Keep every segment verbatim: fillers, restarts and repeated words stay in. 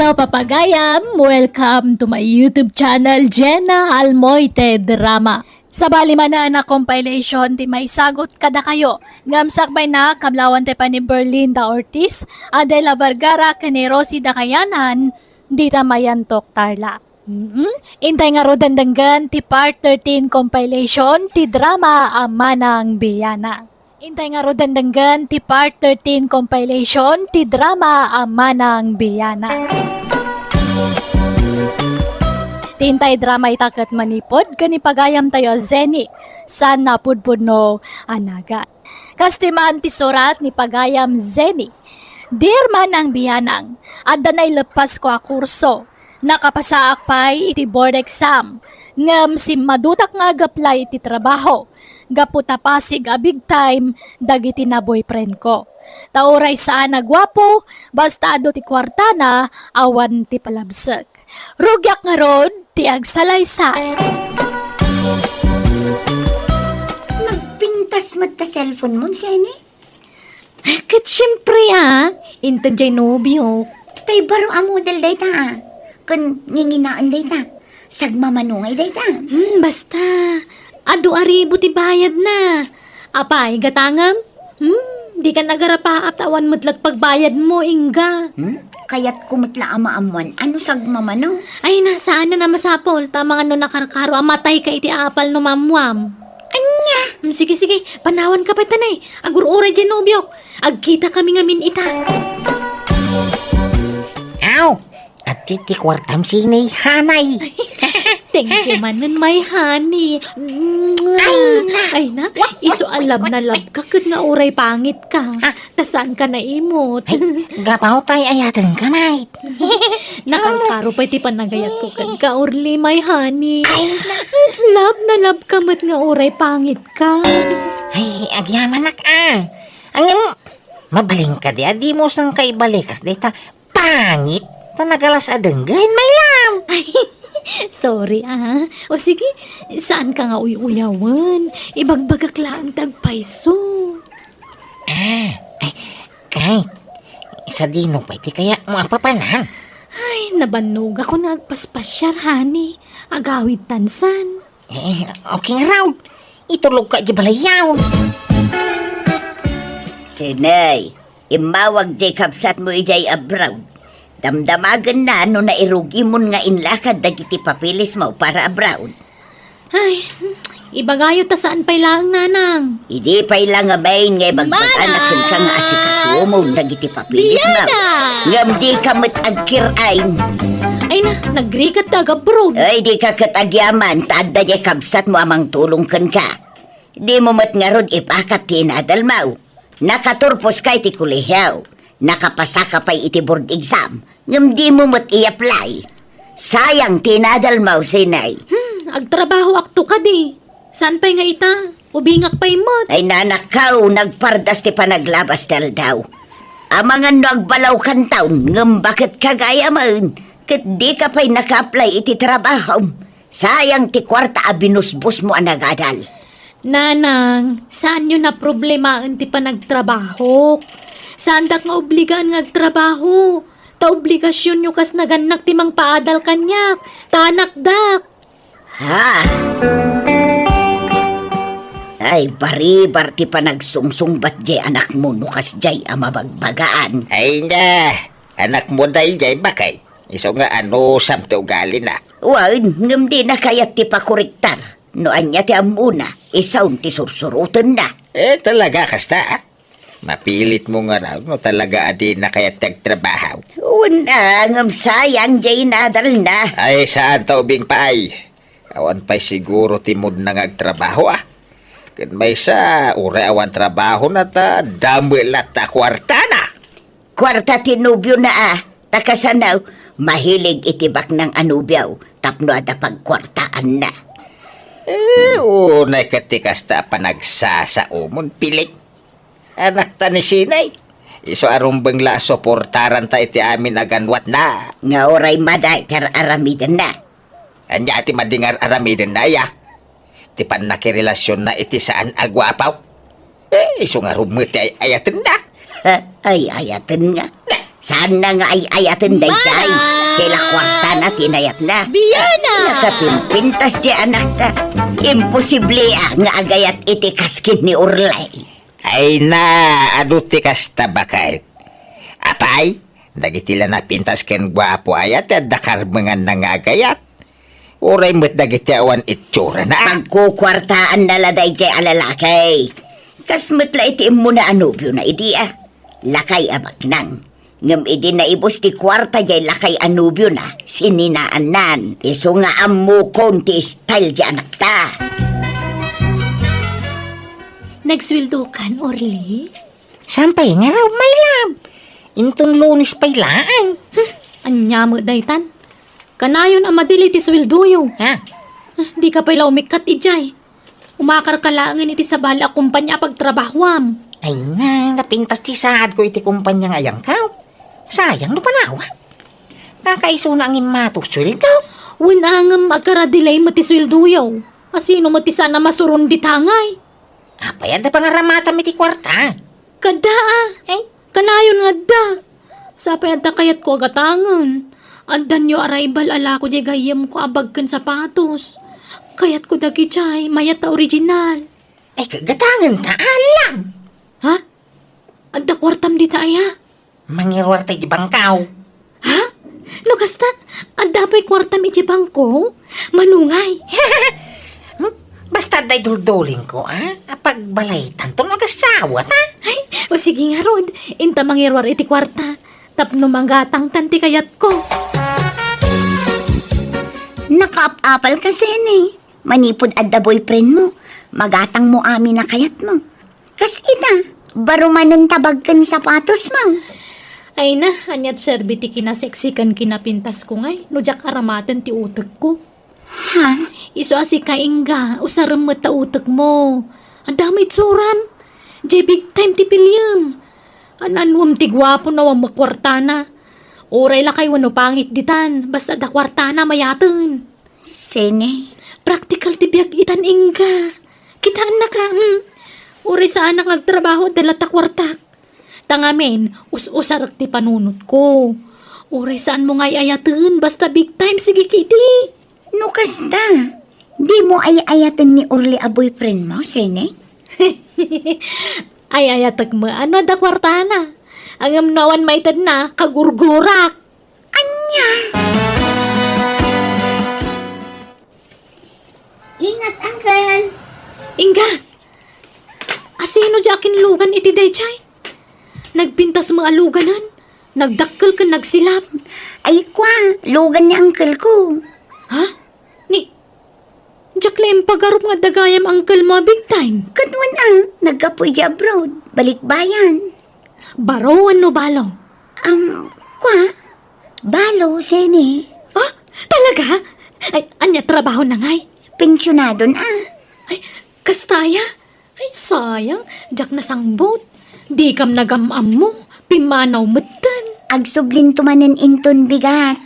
Hello, papagayam! Welcome to my YouTube channel, Jenna Almoite Drama. Sabali manen a compilation ti maisagut kadakayo, ngem sakbayna, kablawan ti pay ni Berlinda Ortiz, Adela Vergara, ken ni Rosie Dakayanan, dita Mayantok, Tarlac. Mm-mm. Intay ngaruden denggen ti part thirteen compilation ti drama a Manang Biyanang. Intay ngaruden denggen ti part thirteen compilation ti drama a Manang Biyanang. Ti intay drama ita ket manipud ken ni pagayamtayo a Zenny, saan a pudpudno a nagan. Kas ti man ti surat ni pagayam Zenny. Dear Manang Biyanang, adda naileppasko a kurso. Nakapasaak pay iti board exam, ngem simmadutak nga ag-apply iti trabaho gapu ta pasig a big time dagiti na-boyfriend ko. Ta uray saan a guapo, basta adu ti kuartana, awan ti palabsek. Rugiak ngarud ti agsalaysay. Nagpintas met ta cellphone mo, Zenny? Ket siempre, a, inted jay nobiok. Tay baro a model dayta, a. Ken nginginaen dayta. Sagmamano ngay dayta. Hmm, basta. Adu a ribu ti bayadna. Apay, gatangem? Hmm, dikan agarapaap ta awan met la pagbayadmo, ingga. Hmm? Kayatko met la a maammuan. Ano sagmamano? Ay na, saan a masapul. Ta amangan no nakarkaro a matayka iti apal no maammuam. Ania? Hmm, sige, sige. Panawanka pay tanay. Agur-uray jay nobiok. Agkitakami ngamin ita. Aw, adtoy ti kuartam, Zenny, hanay. Thank you manen, my honey. Ay, na. Ay, na. Isu a love na love ka, ket nga uray pangit ka. Ah. Ta saanka naimot. Ay, gapu ta ay-ayatenka, Nay. Nakarkaro pay ti panagayatko kenka, Orly, my honey. Ay, na. Love na love ka met nga uray pangit ka. Ay, agyamanak, a. Ngem, mabalin kadi a dimo sangka ibalikas dayta pangit ta nagalas a denggen, my love. Ay, sorry, a. O sige, saanka nga uy-uyawen. Ibagbagak laeng ti agpayso. A, ay, kay, sadino pay ti kayatmo a papanan? Ay, nabannogakon nga agpaspasiar, honey. Agawid tansan. Eh, okay ngarud. Itulogka idiay balayyo. Zenny, immawag jay kabsatmo idiay abroad. Damdamagenna no nairugimon nga inlakad dagiti papeles mo para abroad. Ay, ibagayo ta saan pay laeng, nanang. Idi pay la ngamin nga ibagbagana kenka nga asikasumo dagiti papeles mo. Ngem dika met agkir-ay. Ay na, nagrigat ta agabroad. Ay, dika ket agyaman, ta adda jay kabsatmo a mangtulong kenka. Dimo met ngarud ipakat ti inadalmo. Nakaturposka iti kolehio. Nakapasaka pay iti board exam. Ngem dimo met i-apply. Sayang ti inadalmo, Zenny. Hmm, agtrabahoakto kadi. Saan pay nga ita? Ubingak pay met. Ay, nanakaw, nagpardas ti panaglabas ti aldaw. Amangan no agbalawkanton, ngem baket kagayamen, ket dika pay naka-apply iti trabahom. Sayang ti kuarta a binusbosmo a nagadal. Nanang, saanyo naproblemaen ti panagtrabahok. Saandak nga obligaan nga agtrabaho. Ta obligasionyo kas nagannak ti mangpaadal kaniak. Ta anakdak. Ha? Ay, baribar ti panagsungsungbat jay anakmo no kasjay a mabagbagaan. Ay na, anakmo dayjay, bakay. Isu nga anusam ti ugalina. Wen, ngem dina kayat ti pakorektar. No ania ti ammona, isu ti sursurotenna. Eh, talaga kasta, a? Mapilitmo ngarud no talaga a dina kayat ti agtrabaho. Wen, a, ngem sayang jay inadalna. Ay, saan ta ubing pay. Awan pay siguro ti moodna nga agtrabaho, a. Ken maysa, uray awan trabahona ta dame latta a kuartana. Kuarta ti nobiona, a. Ta kasano, mahilig iti baknang a nobio tapno adda pagkuartaanna. Eh, unay ket ti kasta a panagsasaomon, Piling. Anakta ni Zenny. Isu a rumbeng la a suportaranta iti amin a ganwatna. Nga uray madi ti ar-aramidenna. Ania ti madi nga ar-aramidenna, aya? Ti pannakirelasionna iti saan a guapo. Eh, isu ngarud met ti ay-ayatenna. Ay-ayatenna? Na, Saanna nga ay-ayaten daydiay. Mana! Diay la kuartana ti inayatna. Biana! Nakapimpintas diay anakta. Imposible a nga agayat iti kas ken ni Orly. Ay na, adu ti kasta baket. Apay, dagiti la napintas ken guapo aya ti adda karbenganna nga agayat. Uray met dagiti awan itsurana. Pagkukuartaanna la daydiay a lalaki. Kas met la iti immuna a nobiona idi a. Lakay a baknang. Ngem idi naibus ti kuarta diay lakay a nobiona, sininaannan. Isu nga ammokon ti style diay anakta. Nagsueldokan, Orly? Saan pay ngarud, my love? Inton Lunes pay laeng. Hmm, ania met daytan? Kanayon a madili ti sueldoyo. Ha? Ah, dika pay la umikkat idiay. Umakarka laengen iti sabali a kompania a pagtrabahoam. Ay na, napintas ti saadko iti kompania nga ayangkaw. Sayang no panawan. Kakaisuna a ngimmato sueldo. Wen a ngem agkara-delay met ti sueldoyo. Asino met ti saan a masuron dita ngay? Apay, adda pangaramatam iti kuarta? Kadda a. Ay. Kanayon nga adda. Sapay adda kayatko a gatangen. Addanyo arrival a lako diay gayyemko a bag ken sapatos. Kayatko dagidiay, mayat a original. Ay, ka-, gatangen ta, alam. Ha? Adda kuartam dita aya? Mangiruar ta iti bangkaw. Ha? No kasta, adda pay kuartam iti bangko? Manungay. Hmm? Basta adda iduldulingko, a? Apagbalaytanto no agasawata. Ay, o sige ngarud, inta mangiruar iti kuarta. Tapno magatangtan ti kayatko. Nakaap-apal ka, Sene. Manipud adda boyfriend mo, magatang mo amin a kayat mo. Kas ita, baro manen ta bag ken sapatos mo. Ay na, aniat serbi ti kinasexy ken kinapintasko ngay, no diak aramaten ti utekko. Ha? Isu a sika, Inga, usarem met ta utekmo. Adda met itsuram. Diay big time ti piliem. An-anuem ti guapo no awan met kuartana. Uray lakay wenno pangit ditan, basta adda kuartana, mayaten. Sene? Praktikal ti biag itan, Inga. Kitaennaka, hmm. Uray saanak nga agtrabaho, adda latta kuartak. Ta ngamin, us-usarek ti panunotko. Uray saanmo nga ay-ayaten, basta big time, sige ketdi. No kasta, dimo ay-ayaten ni Orly a boyfriend mo, Sene? Ay-ayatek met no adda kuartana. Ngem no awan maitedna, kagurgurak. Ania? Ingat, Uncle. Inga! Asino diay akinlugan iti daydiay? Nagpintas met a luganen. Nagdakkel ken nagsilap. Ay, kua, lugan ni uncle ko. Ha? Ni, diak la impagarup nga adda gayam uncle mo a big time. Ket wen a, naggapu idiay abroad, balikbayan. Baro wenno balo? Am, kua, balo, Sene. Ah, talaga? Ay, ania trabahona ngay? Pensionadon a. Ay, kasta aya? Ay, sayang, diak nasangbut. Dikam nagam-ammo, pimmanaw metten. Agsublinto manen inton bigat.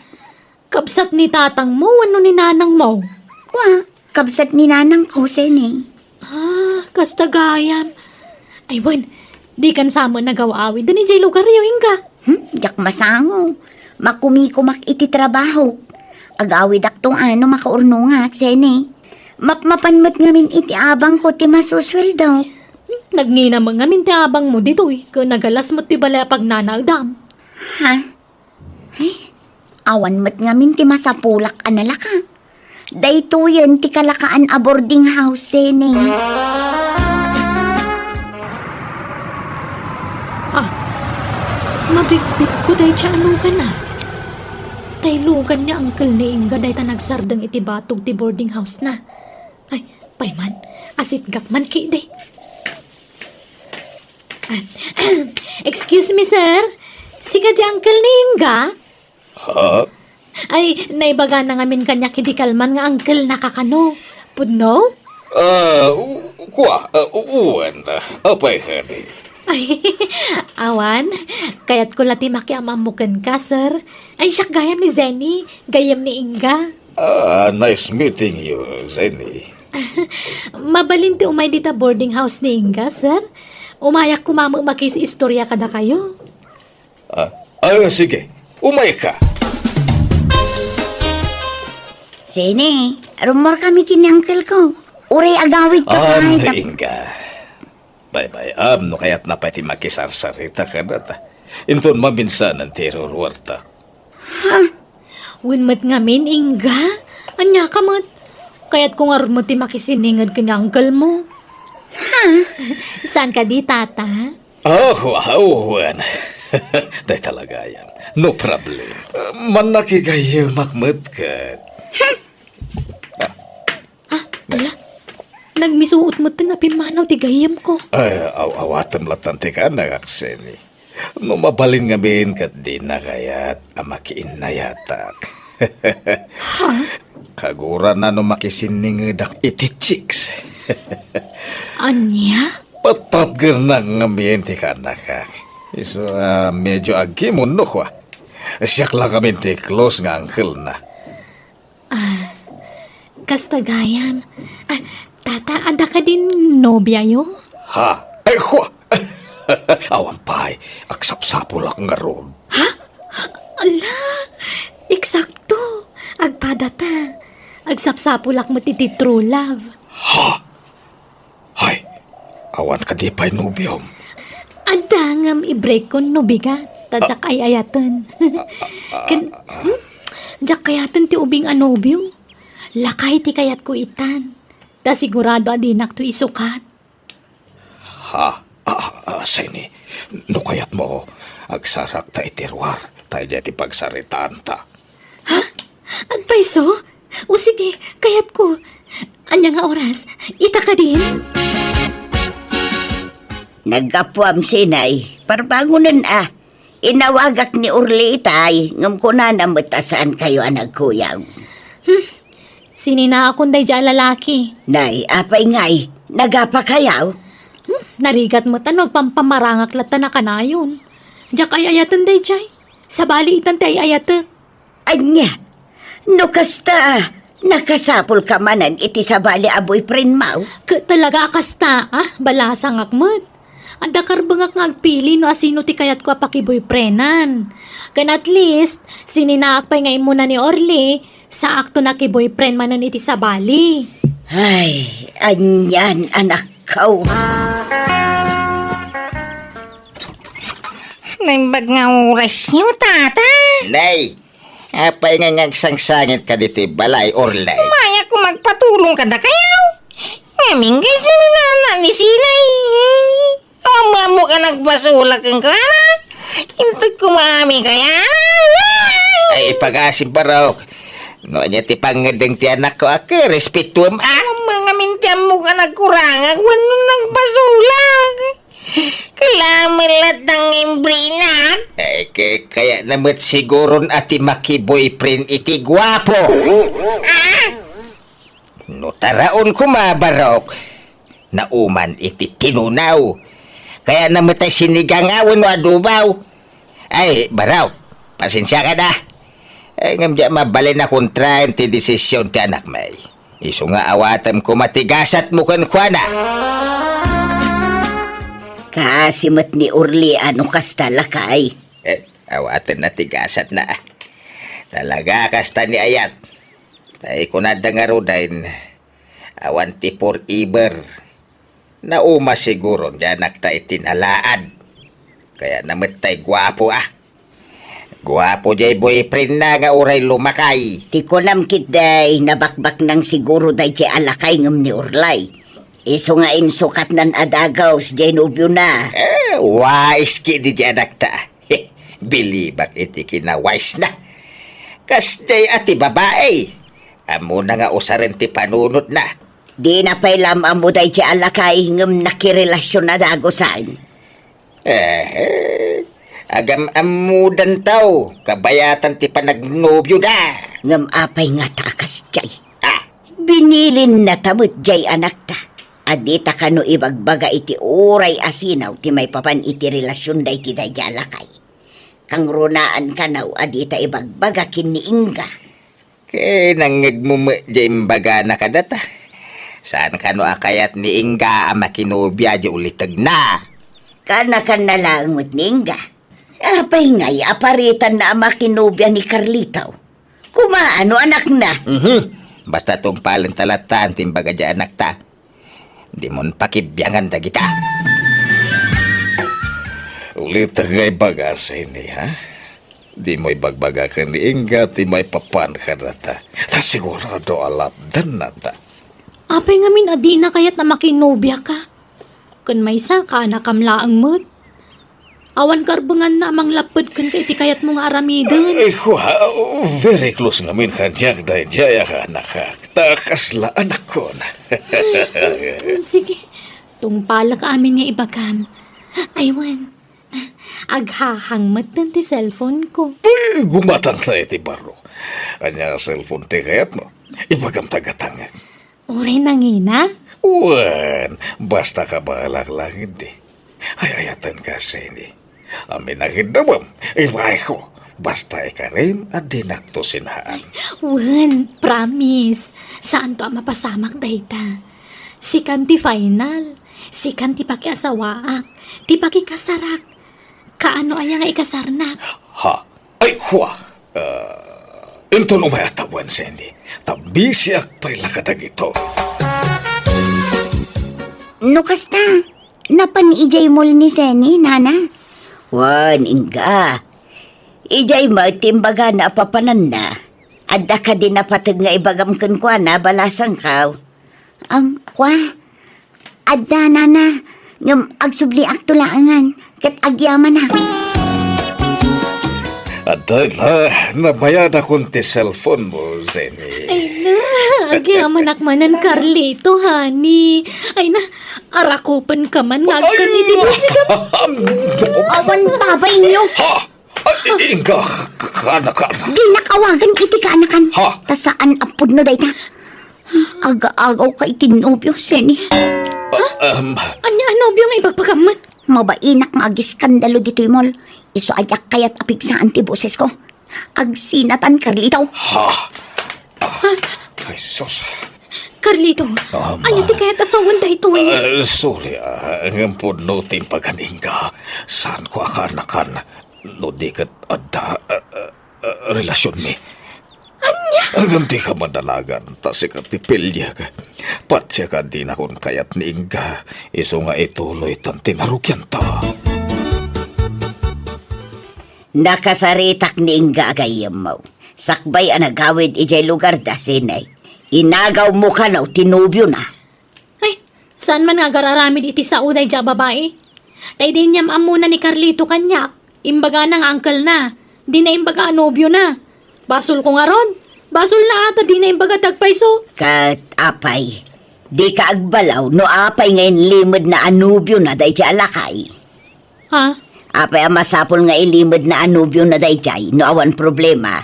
Kabsat ni tatangmo wenno ni nanangmo? Kua, kabsat ni nanangko, Sene. Ah, kasta gayam. Ay, wen, dikan sa met nagaw-awiden idiay lugaryo, Inga? Hmm, diak masango. Makumikumak iti trabahok. Agawidakto no makaurnongak, Sene. Mapmapan met ngamin iti abangko ti masusueldo. Hmm, nagngina met ngamin ti abangmo ditoy, ket nagalas met ti balay a pagnanaedam. Ha? Eh, awan met ngamin ti masapulak a nalaka. Daytoyen ti kalakaan a boarding house, Sene. Ah, mabitbitko dayta a lugan a. Tay lugan ni Uncle ni Inga dayta nagsardeng iti batog ti boarding house na. Ay, pay man, asitgak man kidi. Ah, excuse me, sir. Sika di uncle ni Inga? Ha? Ay, naibagana ngamin kaniak idi kalman nga uncle na kakano. Pudno? Ah, u-, kua, ah, u-, uwan, ah, apay kadi? Ay, awan, kayatko la ti makiam-ammo kenka, sir. Ay, siak gayam ni Zenny, gayam ni Inga. Ah, nice meeting you, Zenny. Mabalin ti umay dita boarding house ni Inga, sir? Umayak koma met makiistorya kadakayo. Ah, Ah, sige. Umayka. Sene, rummuar kami ken ni uncle ko. Uray agawid ta. Ah, pay, tap- Inga. Baybay-am no kayatna pay ti makisarsarita kadata. Inton maminsanan ti iruruarta. Ha? Wen met ngamin, Inga? Ania ka met? Kayatko ngarud met ti makisinninged ken ni uncle mo. Ha? Saan kadi, Tata? Ah, wow, wen. Dayta la gayam. No problem. Mannakigayyemak met ket. Ah, ala. Nagmisuot met ti napimmanaw ti gayyemko. Ay, aw-, awatem latta ti kaannak, Seni. No mabalin ngamin ket dina kayat a makiinnayatak. Ha? Kagurana no makisinningedak iti chicks. Ania? Patpatgernak ngamin ti kaannakak. Isu a medyo agkimunnok, wa. Siak la ngamin ti close nga uncle-na. Ah, kasta gayam. Ah, Tata, adda kadin nobiayo? Ha? Ay, kwa! Awan pay, agsapsapulak ngarud. Ha? Ala, eksakto. Agpadata. Agsapsapulak met iti true love. Ha? Hay, awan kadi pay nobiom? Adda ngem i-break-kon no bigat, ta diak ay-ayaten. Ken, hmm? Diak kayaten ti ubing a nobio. Lakay ti kayatko itan. Ta sigurado a dinakto isukat. Ha? Ah, ah, Seni, no kayatmo, agsarakta iti ruar, ta idiay ti pagsaritaanta. Ha? Agpayso? O sige, kayatko. Ania nga oras? Ita kadin? Naggapuam, Seni. Parbangonen a. Inawagak ni Orly itay, ngem kunana met a saankayo a nagkuyaw. Hmm. Sininaakon daydiay a lalaki. Nay, apay ngay, nagapakayaw? Hmm, narigat met a no agpampamarangak latta na kanayon. Diak ay-ayaten daydiay. Sabali itan ti ay-ayatek. Ania? No kasta, nakasapulka manen iti sabali a boyfriendmo? Ket talaga a kasta, ah? Balasangak met. Adda karbengak nga agpili no asino ti kayatko a pakiboyfriendan. Ken at least, sininaak pay nga immuna ni Orly, saakto nakiboyfriend manen iti sabali. Ay, anian, anakko. Naimbag nga orasyo, Tata. Nay, apay nga ngagsangsangitka ditoy balay, Orly? Mayakon agpatulong kadakayo. Ngamin kay sininana ni Sinay. Ammo ka nagpasulak kenkuana. Inted kumami kayana. Ay, ipagasim, barok. No ania ti pangngedeng ti anakko, a, ket respetuem, a. Ammo ngamin ti ammo ka nagkurangak wenno nagpasulak. Kalamelat ang imbrinak. Ay, ke-, kayatna met siguron a ti makiboyfriend iti guapo. Ah? No taraon koma, barok, nauman iti tinunaw. Kayatna met a sinigang wenno adobo. Ay, barok, pasensiaka da. Ay, ngem diak mabalin a kontraen ti desisyon ti anakmi. Isu nga awatem koma ti gasatmo kenkuana. Kaasi met ni Orly a no kasta, lakay. Eh, awatenna ti gasatna. Talaga kasta ni Ayat. Tay kunada ngaruden, awan ti forever. Nauma siguron ti anakta iti nalaad. Kayatna met tay guapo, a. Guapo jay boyfriendna nga uray lumakay. Ti kunam ketdi, nabakbaknang siguro dayjay a lakay ngem ni Orly. Isu nga insukatnan a dagus jay nobiona. Eh, wais ketdi jay anakta. Bilibak iti kinawisena. Kasjay a ti babai. Ammona nga usaren ti panunotna. Dina pay la am-ammo dayjay a lakay ngem nakirelasyon a dagusan. Eh, agam-ammodanto, kabayatan ti panagnobioda. Ngem apay ngata a kasjay? Ah. Binilinna ta met jay anakta a dita kano ibagbaga iti uray a sinaw ti maipapan iti relasionda iti dayjay a lakay. Kangrunaan kano a dita ibagbaga ken ni Inga. Ket nangngegmo met jay imbagana kadata. Saan kano a kayat ni Inga a makinobia jay ulitegna? Kanakanna laeng met ni Inga. Apay ngay a paritanna a makinobia ni Carlito? Kumaano anakna? Mhm. Basta tungpalenta latta ti imbaga diay anakta. Dimon pakibiangan dagita. Ulitek nga ibaga, Seni, ha? Dimo ibagbaga ken ni Inga ti maipapan kadata. Ta sigurado a lapdennata. Apay ngamin a dina kayat a makinobia ka? Ken maysa, kaanakam laeng met. Awan karbenganna a manglapped kenka iti kayatmo nga aramiden. Ay, kua, very close ngamin kaniak daydiay a kaanakak. Ta kasla anakkon. Mm, sige. Tungpalek amin nga ibagam. Ay, wen. Aghahang metten ti cellphone ko. Uy, gumatangta iti baro. Ania a cellphone ti kayatmo? Ibagam ta gatangek. Uray nangina? Wen, basta kabaelak laeng idi. Ay-ayatenka, Seni. Amin a kiddawem, ibaeko. Basta ikarim a dinakto sinaan. Wen, promise. Saanto a mapasamak dayta. Sikan ti final. Sikan ti pakiasawaak. Ti pakikasarak. Kaano aya nga ikasarnak? Ha? Ay, kua! Ah, inton umay a tawen, Seni, ta bisiak pay la kadagito. No kasta, napan idiay mall ni Seni, nana? Wen, Inga. Idiay met ti imbagana a papananna. Adda kadi napateg nga ibagam kenkuana, balasangkaw? Am, kua? Adda, nana, ngem agsubliakto laengen, ket agyamanak. Adda la, nabayadakon ti cellphone mo, Jenny. Ay na, agyamanak manen, Carlito, honey. Ay na, arakupenka man nga agkan iti dubidam. Awan babayyo. Ha? Ay, inka, kaanakan. Dinak awagan iti kaanakan. Ha? Ta saan a pudno dayta. Aga-agaw ka iti nobio, Seni. Ah, um. Ania a nobio nga ibagbagammet? Mabainak nga agiskandalo ditoy mall. Isu a diak kayat a pigsaan ti bosesko. Agsinatan, Carlito. Ha? Ah, ay, sus. Carlito, um, ania ti kayat a sawen daytoy? Ah, sorry, ah, ngem pudno ti impagan, inka. Saanko a kaanakan. No di ket adda, ah, ah, ah, relasionmi. Ania? Ngem dika madanagan, ta sika ti piliek. Patse ka dinakon kayat ni Inga, isu nga ituloy tan ti narugianta. Nakasaritak ni Inga a gayyemmo. Sakbay a nagawid idiay lugarda, Seni, inagawmo kano ti nobiona. Ay, saan man nga agar-aramid iti sao daydiay a babai? Ta idi inyam-ammona ni Carlito kaniak, imbagana nga uncle-na, dina imbaga a nobiona. Basolko ngarud? Basolna a ta dina imbaga ti agpayso. Ket apay, dika agbalaw no apay nga inlimedna a nobiona daydiay a lakay? Ha? Apay a masapul nga ilimedna a nobiona daydiay no awan problema?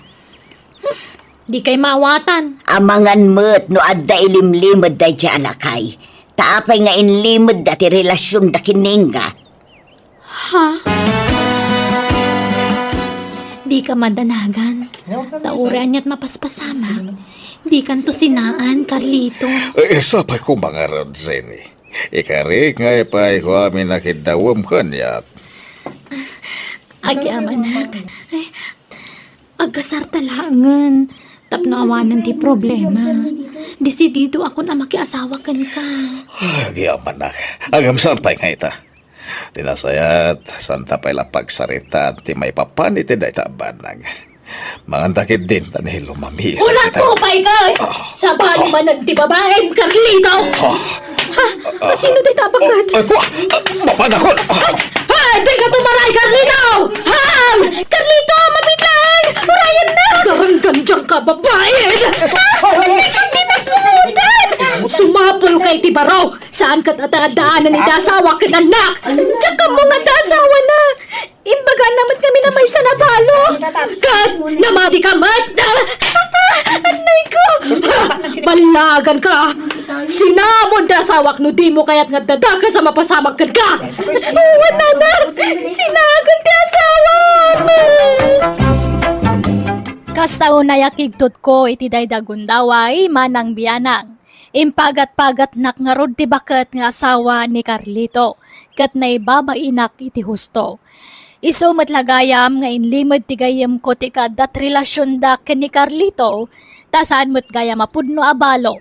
Dikay maawatan. Amangan met no adda ilimlimed daydiay a lakay. Ta apay nga inlimedda ti relasionda ken ni Inga? Ha? Dika madanagan. Ta uray aniat mapaspasamak, dikanto sinaan, Carlito. Eh, sapay koma ngarud, Jenny. Ikarik nga ipayko amin a kiddawem kaniak. Agyamanak. Ay, agkasarta laengen tapno awanen ti problema. Desididoakon a makiasawa kenka. Agyamanak. Ngem saan pay nga ita? Ti nasayaat, saanta pay la pagsaritaan ti maipapan iti dayta a banag. Manganda ketdin, ta ni lumami. Ulat mo pay ket! Ah. Sabali manen ti babaem, Carlito! Ah. Ha? Asino dayta a baggat? Ay, kua! Ah, mapanakon! Ah. Ay, ay, dika tumaray, Carlito! Ha? Carlito, mabitlang! Urayennak! Garanggan diay ka, babaem! Ha? Dika dinak punutan! Sumapulka iti baro! Saan ket a taraddaanen iti asawa ken annak? Diak ammo nga adda asawana. Imbagana met ngamin a maysa a balo. Ket namadika met. Annayko. Ballaganka. Sinamon ti asawak no dimo kayat nga adda dakes a mapasamak kenka. Wen, Nader. Sinaagem ti asawam. Kasta unay a kigtotko iti dayta a gundaway, Manang Bianang. Impagat-pagatnak ngarud ti baket nga asawa ni Carlito, ket naibabainak iti husto. Isu met la gayam nga inlimed ti gayyemko ti kaadda ti relasionda ken ni Carlito, ta saan met gayam a pudno a balo.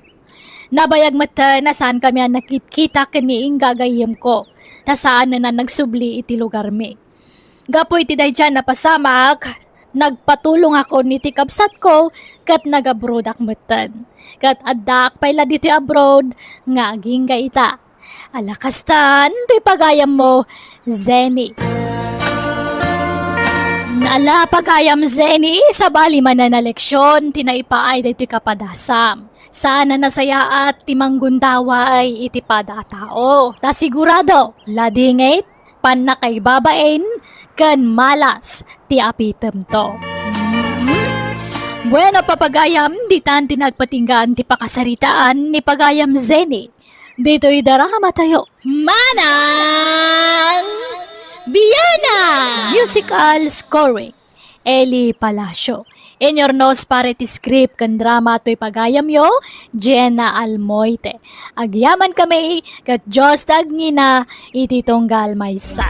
Nabayag metten a saankami a nagkitkita ken ni Inga a gayyemko, ta saanen a nagsubli iti lugarmi. Gapu iti daydiay a napasamak, nagpatulongakon iti kabsatko ket nag-abroadak metten. Ket addaak pay la ditoy abroad nga agingga ita. Ala kastan, toy pagayammo, Zenny. Ala pagayam, Zenny, sabali manen a leksion ti naipaay daytoy kapadasam. Saan a nasayaat ti manggundaway iti pada a tao. Ta sigurado, ladingit, pannakaibabain, ken malas ti apitemto. Mhm. Bueno, papagayam, ditan ti nagpatinggaan ti pakasaritaan ni pagayam Zenny. Ditoy daramatayo. Manang Biana! Musical scoring, Eli Palacio. Inyurnos para iti script ken drama toy pagayamyo, Jenna Almoite. Agyaman kami ket Dios ti agngina iti tunggal maysa.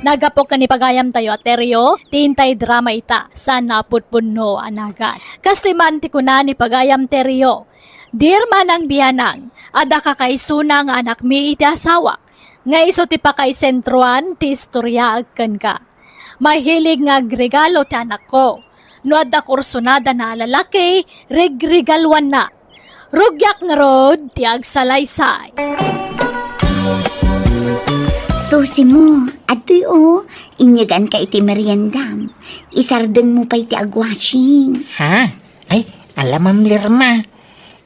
Naggapu ken ni pagayamtayo a Terio, ti intay drama ita, saan a pudpudno a nagan. Kastoy man ti kuna ni pagayam Terio, Dear Manang Bianang, adda kakaisuna nga anakmi iti asawak, nga isu ti pakaisentroan ti istoriaek kenka. Mahilig nga agregalo ti anakko. No adda kursunadana a lalaki, regregaluanna. Rugiak ngarud ti agsalaysay. Susi mo, adtoy o, inyeganka iti meriendam. Isardeng mo pay ti agwashing. Ha? Ay, ala, Ma'am Lerma.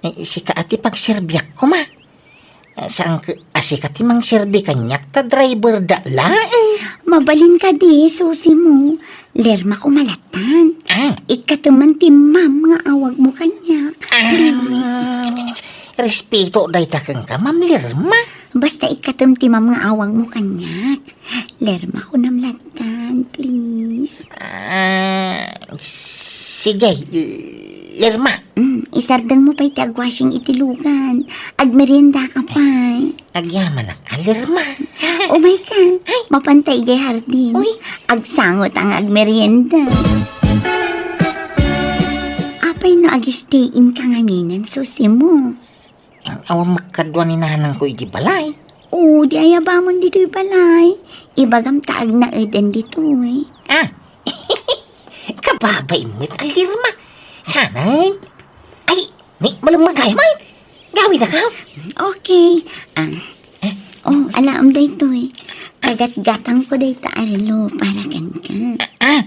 Eh, sika a ti pagserbiak koma. Eh, saan ket a sika ti mangserbi kaniak ta driver da laeng. Mabalin kadi, Susi mo. Lerma ko malatan. Ah. Ikkatem man ti ma'am nga awag mo kaniak. Ah. Please. Respeto dayta kenka, Ma'am Lerma. Basta ikkatem ti ma'am nga awag mo kaniak. Lerma ko namlatan, please. Ah, sige, Lerma. Mm, isardeng mo pay ti agwashing iti lugan. Agmerienda ka pay. Agyamanak a, Lerma. Umay ka. Ay. Mapanta idiay hardin. Uy. Agsangot ang agmerienda. Apay no agistay-in ka ngaminen, Susi mo? Awan makkadua ni nanangko iti balay. O, di ayabamon ditoy balay. Ibagam ta agnaeden ditoy. Ah. Kababain met a, Lerma. Saan? Ay, ni, malemmegayam. Gawidaka. Okay. Ah. Eh? O, alaem daytoy. Kagatgatangko dayta a relo para kenka. Ah.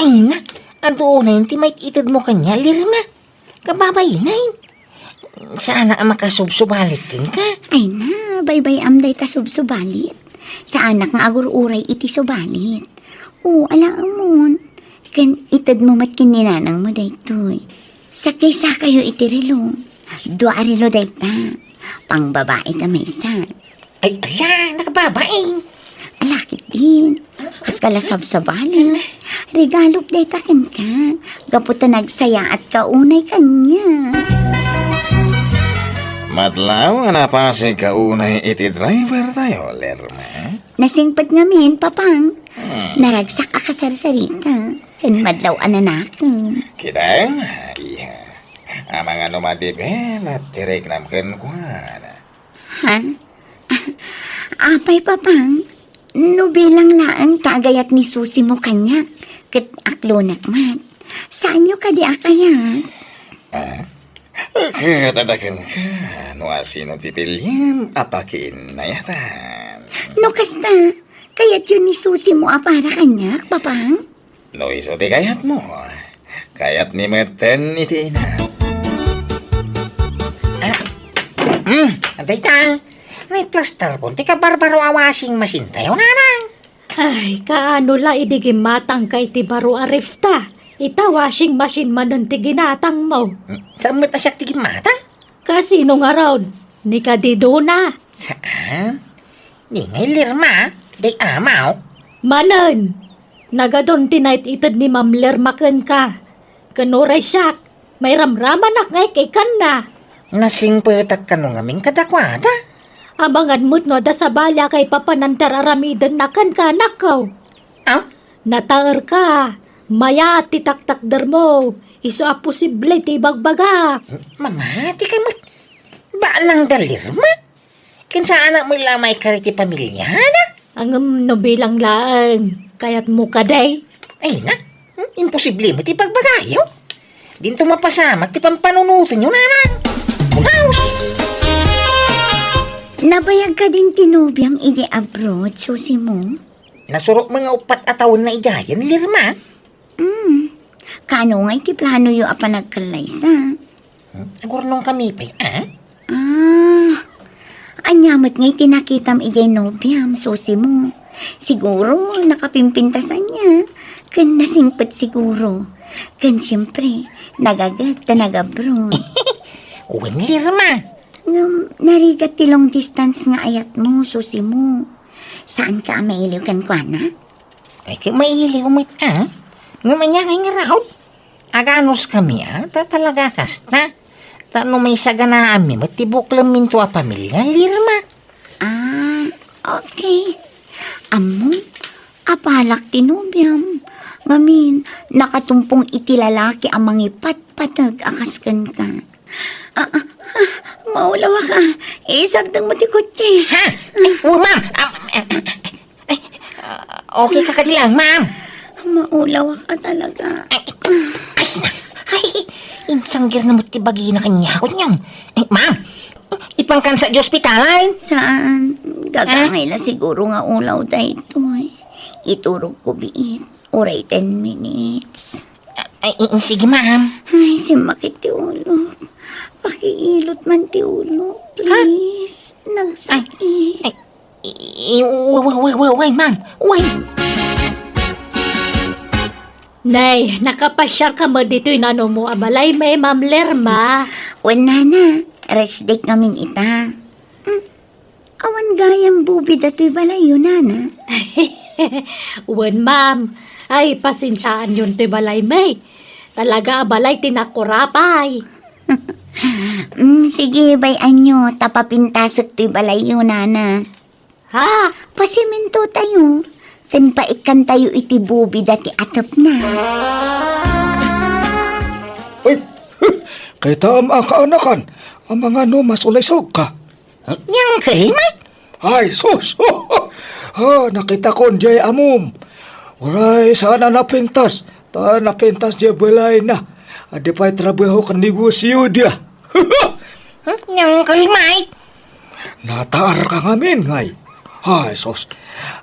Ay na, adu unay ti mait-itedmo kaniak, Lerma. Kababain. Saanak a makasubsubalit kenka. Ay na, baybay-am dayta subsubalit. Saanak nga agur-uray iti subalit. O, alaemon. Ken itedmo met ken ni nanangmo daytoy. Sakisakayo iti relo. Dua a relo dayta. Pangbabai ta maysa. Ay, ala, nakababain. Ala, ketdin. Kas ka la sabsabali. Regalok dayta kenka. Gapu ta nagsayaatka unay kaniak. Madlaw nga napasigka unay iti driver tayo, Lerma. Nasingpet ngamin, Papang. Hmm. Naragsak a kasarsarita. Ken madlaw a nanakem. Kita, iha. Amangan no madiben a ti riknam kenkuana. Ha? Apay, Papang, no bilang laeng ta agayat ni Susi mo kaniak, ket aklonek met. Saanyo kadi a kayat? Ah? Ket adda kenka, no asino ti bilin a pakiinnayatan. No kasta, kayatyo ni Susi mo a para kaniak, Papang? No isu ti kayatmo, kayatmi metten iti ina. Ah, mm, dayta, naiplastarkon ti kabarbaro a washing machine tayo, nanang. Ay, kaano la idi gimmatangka iti baro a refta? Ita washing machine manen ti ginatangmo. Mm, saan met a siak ti gimmatang? Kasino ngarud? Ni kadidona? Saan? Ni ngay Lerma, day amaw. Manen, nagadun ti nait-ited ni Ma'am Lerma kenka. Ken uray siak, mairamramanak nga ikkanna. Nasingpetak kano ngamin kadakuada? Amangan met no adda sabali a kaipapananna ti ar-aramidenna kenka, anakko. Ah? Nataerka. Mayat ti taktakdermo. Isu a posible ti ibagbaga. Mamati ka met. Balang da Lirma. Ken saanak met la maikari ti pamiliana? Ngem no bilang laeng, kayatmo kadi? Ay na, hmm, imposible met ti ibagbagayo. Dinto mapasamak ti pampanunotenyo, nanang. House! Nabayag kadin ti nobiam idiay abroad, Susi mo? Nasurok met nga uppat a tawenna idiayen, Lirma. Hmm. Kaano ngay ti planoyo a panagkallaysa? Hmm? Agurnongkami pay, a? Ah, ania met ngay ti nakitam idiay nobiam, Susi mo? Siguro, nakapimpintas ania. Ken nasingpet siguro. Ken siempre, nagaget ta nagabroad. Wen, Lirma. Ngem, narigat ti long distance nga ayatmo, Susi mo. Saanka a mailiw kenkuana? Ay, ket mailiw met, a? Ngem ania ngay ngarud? Aganuskami, a? Ta talaga kasta. Ta no maisaganaanmi met ti buklemminto a pamilia, Lirma. Ah, okay. Ammom, apalak ti nobiam. Ngamin, nakatumpong iti lalaki a mangipatpateg a kas kenka. Ah, ah, ah, maulawak a. Isardengmo ti kotse. Ha? Ay, oh, ma'am. Ah, ah, ah, ay, ah, okay ka kadi lang, ma'am? Maulawak a talaga. Ay, ay, ay, insanggir na met ti bagina kaniak, kunyam. Ay, ma'am, ipankansa di ospitalen? Saan? Gagangay la siguro nga ulaw daytoy. Iturogko biit. Uray ten minutes. Ay, i-, sige, ma'am. Ay, simmakit ti ulok. Pakiilot man ti ulok, please. Nagsakit. Ay, i-, i-, wa-, wa-, wa-, wa-, why, ma'am? Why? Nay, nakapasiarka met ditoy nanumo a balay, Ma'am Lerma? Wen, nana, rest day ngamin ita. Hmm. Awan gayam bubi datoy balayyo, nana? Wen, ma'am. Ay, pasensiaanyon toy balay, may. Talaga a balay ti nakurapay. Mm, sige, bay-anyo, ta papintasek toy balayyo, nana. Ha? Pasimintotayo, ken paikkantayo iti bubi dati atepna. Ay, kitaem a kaanakan, amangan no masulisogka. Ni Uncle Mike? Ay, sus! Ah, nakitakon diay ammom. Uray, saan a napintas. Ta napintas diay balayna. Adda pay trabaho ken negosio dia. Hmm? Ni Uncle Mike? Nataarka ngamin, ngay. Ay, sus.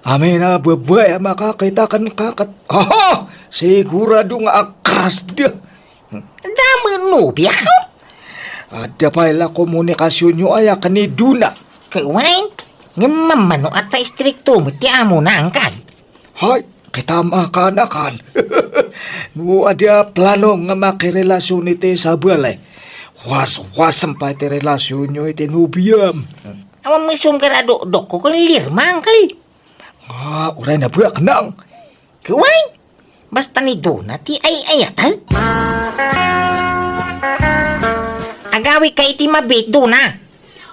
Amin a babai a makakita kenka ket, aha! Sigurado nga a-crush dia. Damo nobiak? Adda pay la komunikasionyo aya ken ni Dona. Ket wen, ngem mammano a ta istrikto met ti amona, angkal. Hay, kitaem a kaanakan. No adda plano nga makirelasion iti sabali, waswasem pay ti relasionyo iti nobiam. Awan met sumgarado dokko ken Lirma, angkal. Ah, uray na biak nang. Kuway, basta ni Dona ti ay-ayatek. Agawidka iti mabiit, Dona.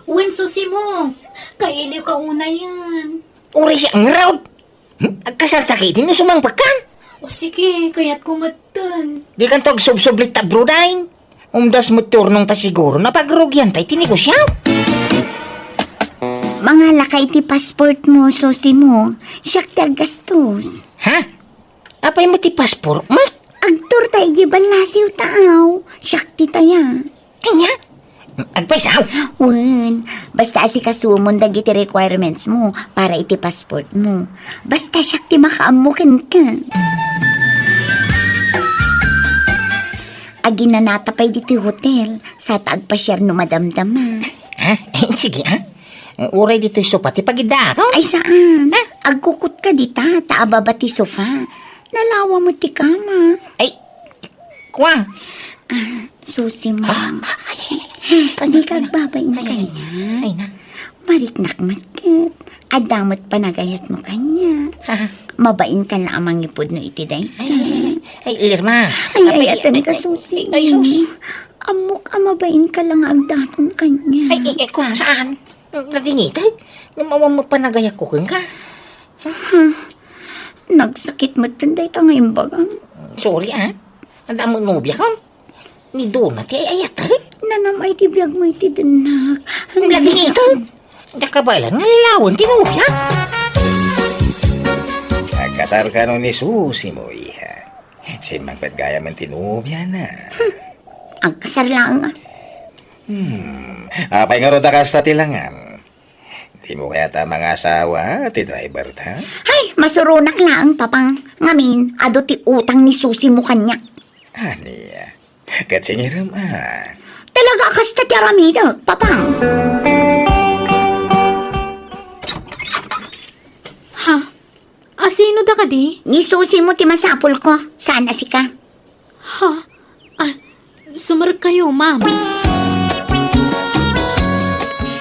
Wen, Susi mo, kailiwka unayen. Uray siya ngarud. Hmm? Agkasarta ka iti no sumangpetkan? O sige, kayatko metten. Dikanto agsubsubli ta abroad ay. Umdas met ti urnongta siguro, napagrugianta iti negosio. Mangalaka iti passport mo, Susi mo. Siak ti aggastos. Ha? Apay met ti passport mo? Agturta iti ballasiw taaw. Siak ti taya. Ania? Agpayso? Wen, basta asikasumon dagiti requirements mo para iti passport mo. Basta siak ti makaammo kenka. Aginanata pay ditoy hotel, sa ta agpasiar no madamdama. Ah, eh, sige, ah. Eh, uray ditoy sofa ti pagiddaakon. Ay, saan? Ah? Agkukutka dita, ta ababa ti sofa. Nalawa met ti kama. Ay, kwa. Ah, Susi mo. Ah, ay, ay, ay. Dika agbabain kaniak. Ay, na. Mariknak met ket. Adda met panagayat mo kaniak. Ah. Mabain ka la a mangipudno iti dayta. Ay, ay, ay, Lirma. Ay, ay, ay, ayaten ay, ka, ay, Susi. Ay, sus. Ammok a mabain ka la nga agdaton kaniak. Ay, ay, ay, kua, saan? Nadingitay, ngem awan met panagayatko kenka. Nagsakit met dayta nga imbagam. Sorry, ah. Adda met nobiakon. Ni Dona ti ay-ayatek. Nanam-ay ti biagmo iti dennak. Nadingitay. Diak kabaelan nga lawen ti nobia. Agkasar kano ni Susi mo, iha. Simmang met gayam ti nobiana. Agkasar laeng, ah. Hmm. Apay ngarud a kasta ti langan? Dimo kayat a mangasawa ti driver ta? Ay, masuronak laeng, Papang. Ngamin, adu ti utang ni Susi mo kaniak. Ania? Ket singirem a. Talaga a kasta ti aramidek, Papang. Ha? Asino da kadi? Ni Susi mo ti masapulko, saan a sika. Ha? Ah, sumarek kayo, ma'am.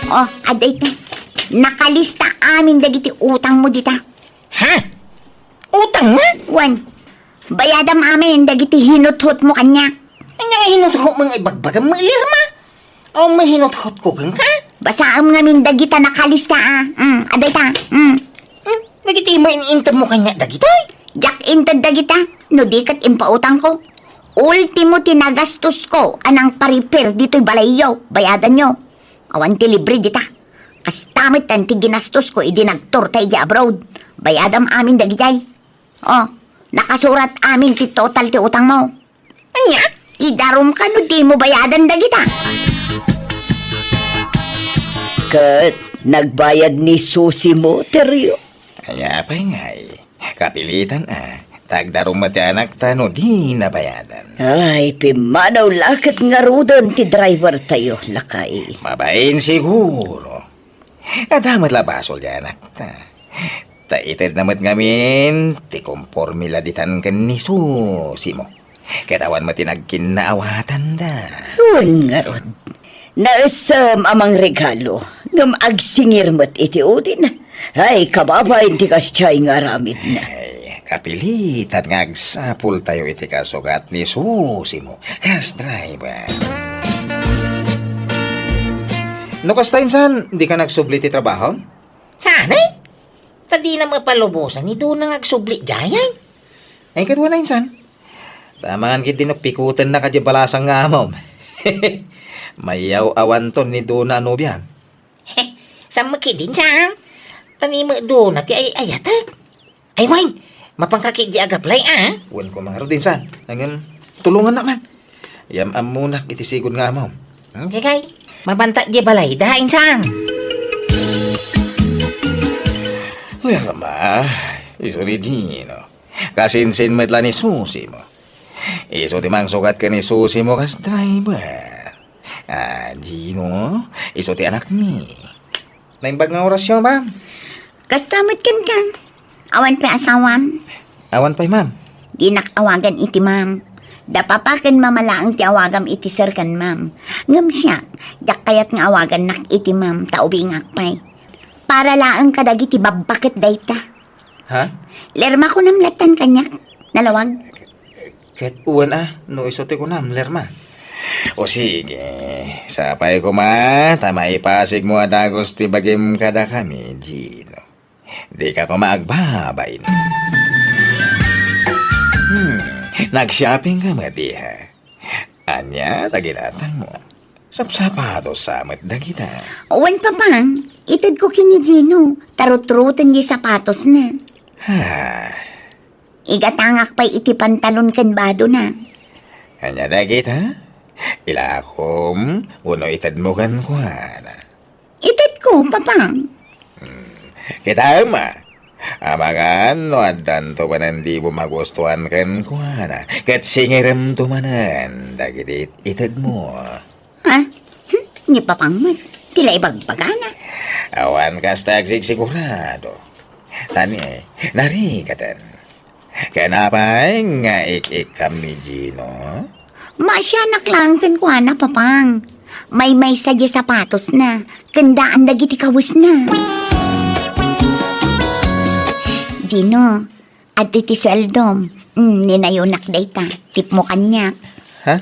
Oh, adda ita. Nakalista amin dagiti utang mo dita. Ha? Utang nga? Wen, bayadam amin dagiti hinuthot mo kaniak. Ania nga hinuthot mo nga ibagbagam, Lerma? Awan met hinuthotko kenka? Basaem ngamin dagita nakalista, ah. Mm, adda ita. Mm. Hmm? Dagiti main-inted mo kaniak dagitoy? Diak inted dagita, no di ket impautangko. Ultimo ti nagastosko a nangpa-repair ditoy balayyo, bayadanyo. Awan ti libre dita. Kasta met ti ginastosko idi nagtourta idiay abroad. Bayadam amin dagijay. Oh, nakasurat amin ti total ti utangmo. Ania? Idarumka no dimo bayadan dagita. Ket nagbayad ni Susi mo, Terio? Ania pay ngay? Kapilitan a. Ta agdarum met ti anakta no dina bayadan. Ay, pimmanaw la ket ngaruden ti driver tayo, lakay. Mabain siguro. Adda met la basol ti anakta. Ta itedna met ngamin ti komporme la ditan ken ni Susi mo. Ket awan met ti nagkinnaawatanda. Wen ngarud. Naessem a mangregalo, ngem agsingir met iti udin. Ay, kababain ti kasdiay nga aramidna. Ay, kapilitan nga agsapultayo iti kasugat ni Susi mo, kas driver. No kasta, insan, dika nagsubli ti trabaho? Saan, eh? Ta dina mapalubosan ni Dona nga agsubli diay, ay. Ay, kaduana, insan. Ta amangan ketdi no pikutennak diay balasang nga amom. Mayaw-awanton ni Dona a nobiam. Saan met ketdi, insan? Ta ni met Dona ti ay-ayatek. Ay, wen, mapanka ketdi agaplay, a? Wen ko mangarud, insan. Ngem, tulongannak man. Yam-ammonak iti sigud nga amom. Hmm, sige. Mapanta diay balayda, insan. Wen, ma, isu ni Dino. Kasinsin met la ni Susi mo. Isu ti mangsugat ken ni Susi mo kas driver. Ah, Dino, isu ti anakmi. Naimbag nga orasyo, ma'am. Kasta met kenka. Awan pay asawam? Awan pay, ma'am. Dinak awagan iti ma'am. Da papa ken mama laeng ti awagam iti sir ken ma'am. Ngem siak, diak kayat nga awagannak iti ma'am ta ubingak pay. Para laeng kadagiti babbaket dayta. Ha? Lerma, kunam lattan kaniak. Nalawag. Ket wen a, no isu ti kunam, Lerma. O sige, sapay koma ta maipasigmo a dagus ti bagim kadakami, Gino. Dika koma agbabain. Hmm, nag-shopping ka met, iha? Ania ta ginatangmo? Sapsapatos sa met dagita. Wen, Papang, itedko ken ni Gino, ta rutruten ti sapatosna. Ha? Igatangak pay iti pantalon ken badona. Ania dagita? Ilakom wenno itedmo kenkuana? Itedko, Papang. Hmm. Kitaem a. Amangan no addanto manen dimo magustuan kenkuana, ket singiremto manen dagiti itedmo. Ha? Hmm, ni Papang met, ti la ibagbagana. Awan kasta agsigsigurado. Tani, narigaten. Ken apay nga ik-ikkam ni Gino? Maasianak laeng kenkuana, Papang. Maymaysa diay sapatosna, ken daan dagiti kawesna. Gino, adtoy ti sueldom. Mm, ninayonak dayta. Tipmo kaniak. Ha?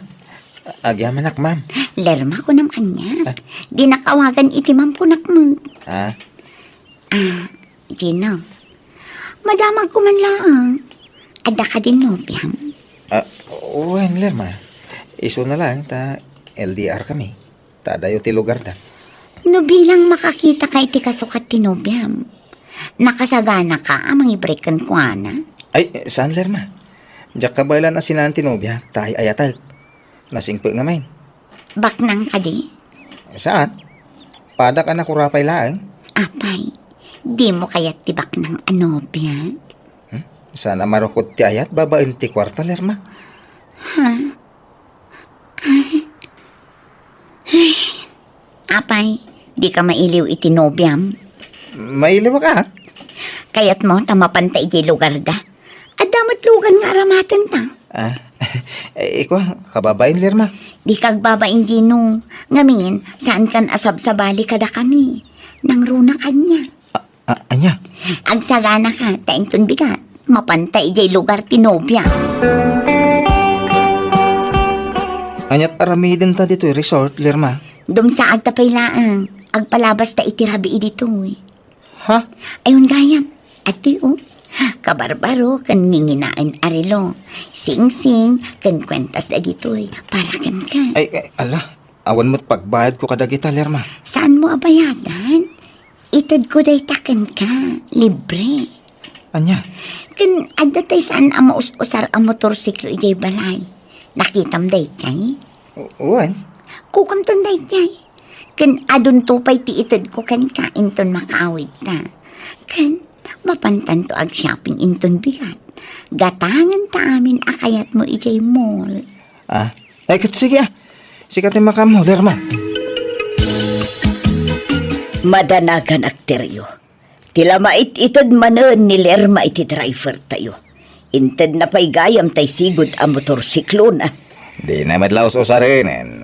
Agyamanak, ma'am. Lerma, kunam kaniak. Ah. Dinak awagan iti ma'am, kunak met. Ah. Ah, Gino. Madamagko man laeng. Adda kadin nobiam? Ah, wen, Lerma. Isuna laeng ta L D R kami. Ta adayo ti lugarda. No bilang makakitaka iti kasukat ti nobiam, nakasaganaka a mangibrek kenkuana? Ay, saan, Lerma. Diak kabaelan a sinaen ti nobiak, ta ay-ayatek. Nasingpet ngamin. Baknang kadi? Saan? Padak a nakurapay laeng. Apay, dimo kayat ti baknang a nobia? Hmm? Saan a marukod ti ayat babaen ti kuarta, Lerma? Ha? Ay. Ay. Apay, dika mailiw iti nobiam? Mailiwak a. Kayatmo ta mapanta idiay lugarda? Adda met lugan nga aramatenta. Ah, eh, ikua, kababain, Lerma. Dika agbabain, Gino. Ngamin, saankan a sabsabali kadakami. Nangruna kaniak. Ah, ah, ania? Agsaganaka, ta inton bigat, mapanta idiay lugar ti nobia. Aniat aramidenta ditoy resort, Lerma? Dumsaagta pay laeng. Agpalabasta iti rabii ditoy. Ha? Ayon gayam. Adtoy, o. Kabarbaro ken nginginaen a relo. Singsing ken kuentas dagitoy para kenka. Ay, ay, ala. Awan met pagbayadko kadagita, Lerma. Saanmo a bayadan? Itedko dayta kenka, libre. Ania? Ken adda tay saan a maus-usar a motorsiklo idiay balay. Nakitam daydiay? U-, wen. Kukamton daydiay. Ken adunto pay ti itedko kenka inton makaawidta. Ken mapantanto ag-shopping inton bigat. Gatangenta amin a kayatmo idiay mall. Ah, ay, ket sige, ah. Sika ti makaammo, Lerma. Madanaganak ti rayo. Ti la mait-ited manen ni Lerma iti driver tayo. Intedna pay gayam tay sigud a motorsiklona. Dina met la us-usarenen.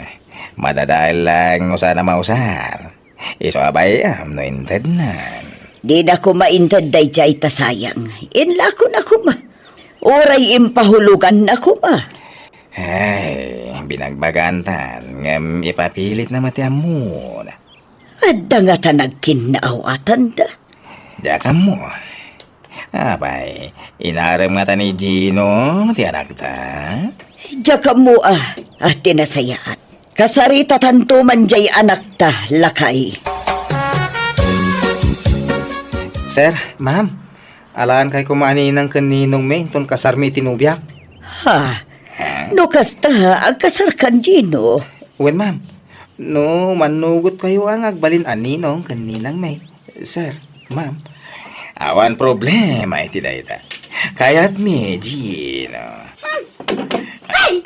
Madadael lang no saan a mausar. Isu a bay-am no intednan. Dina koma inted daydiay ta sayang. Inlakona koma. Uray impahuloganna koma. Ay, binagbagantan, ngem ipapilitna met ti ammona. Adda ngata nagkinnaawatanda? Diak ammo. Apay, inarem ngata ni Gino ti anakta? Diak ammo a, a ti nasayaat. Kasaritatanto man diay anakta, lakay. Sir, ma'am, alankay koma a ninang ken ninongmi inton kasarmi iti nobiak. Ha? Ha? No kasta, agkasarkan, Gino? Wen, ma'am. No mannugotkayo a nga agbalin a ninong ken ninangmi, sir, ma'am. Awan problema iti dayta. Kayatmi, Gino. Ay!